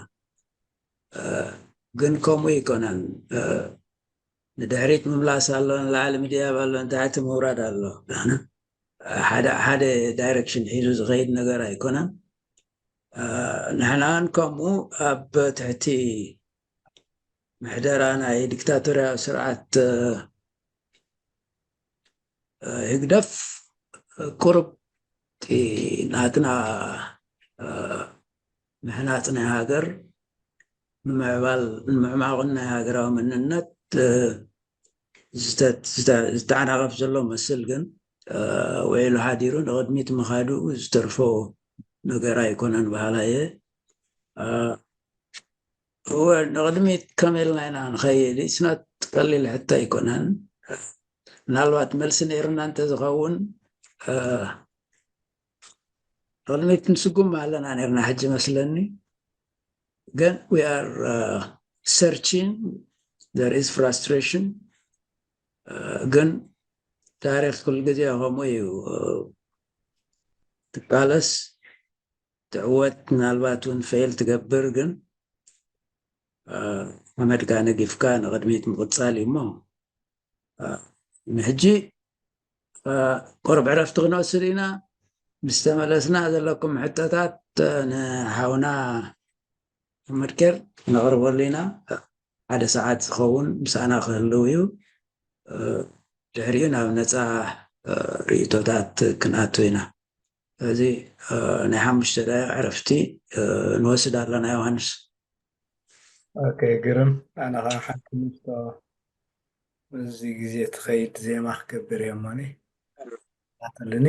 ግን ከምኡ ኣይኮነን። ንድሕሪት ምምላስ ኣሎ፣ ንላዕሊ ምድያብ ኣሎ፣ ንታሕቲ ምውራድ ኣሎ። ሓደ ሓደ ዳይሬክሽን ሒዙ ዝኸይድ ነገር ኣይኮነን። ንሕናን ከምኡ ኣብ ትሕቲ ምሕደራ ናይ ዲክታቶርያዊ ስርዓት ህግደፍ ቁሩብ እቲ ናትና ምህናፅ ናይ ሃገር ንምዕባል ንምዕማቕን ናይ ሃገራዊ መንነት ዝተዓናቐፍ ዘሎ መስል ግን ውዒሉ ሓዲሩ ንቕድሚት ምኻዱ ዝተርፎ ነገር ኣይኮነን በሃላ እየ። እወ ንቕድሚት ከመይ ኢልና ኢና ንኸይድ? It's not ቀሊል ሕቶ ኣይኮነን። ምናልባት መልሲ ነይርና እንተዝኸውን ንቕድሚት ንስጉም ኣለና ነይርና ሕጂ መስለኒ። ግን we are searching, there is frustration። ግን ታሪኽ ኩሉ ግዜ ከምኡ እዩ። ትቃለስ ትዕወት፣ ምናልባት እውን ፌል ትገብር፣ ግን ሓመድካ ነጊፍካ ንቕድሚት ምቕፃል እዩ እሞ ንሕጂ ቁሩብ ዕረፍቲ ክንወስድ ኢና። ምስ ተመለስና ዘለኩም ሕቶታት ንሓውና መድከር ነቕርበሉ ኢና። ሓደ ሰዓት ዝኸውን ምሳና ክህልው እዩ። ድሕሪኡ ናብ ነፃ ርእይቶታት ክንኣቱ ኢና። ስለዚ ናይ ሓሙሽተ ደቂቕ ዕረፍቲ ንወስድ ኣለና። ዮሃንስ። ኦኬ፣ ግርም። ኣነ ከዓ ሓንቲ ንፍቶ እዚ ግዜ ትኸይድ ዜማ ክገብር እየ እሞኒ ኣትልኒ።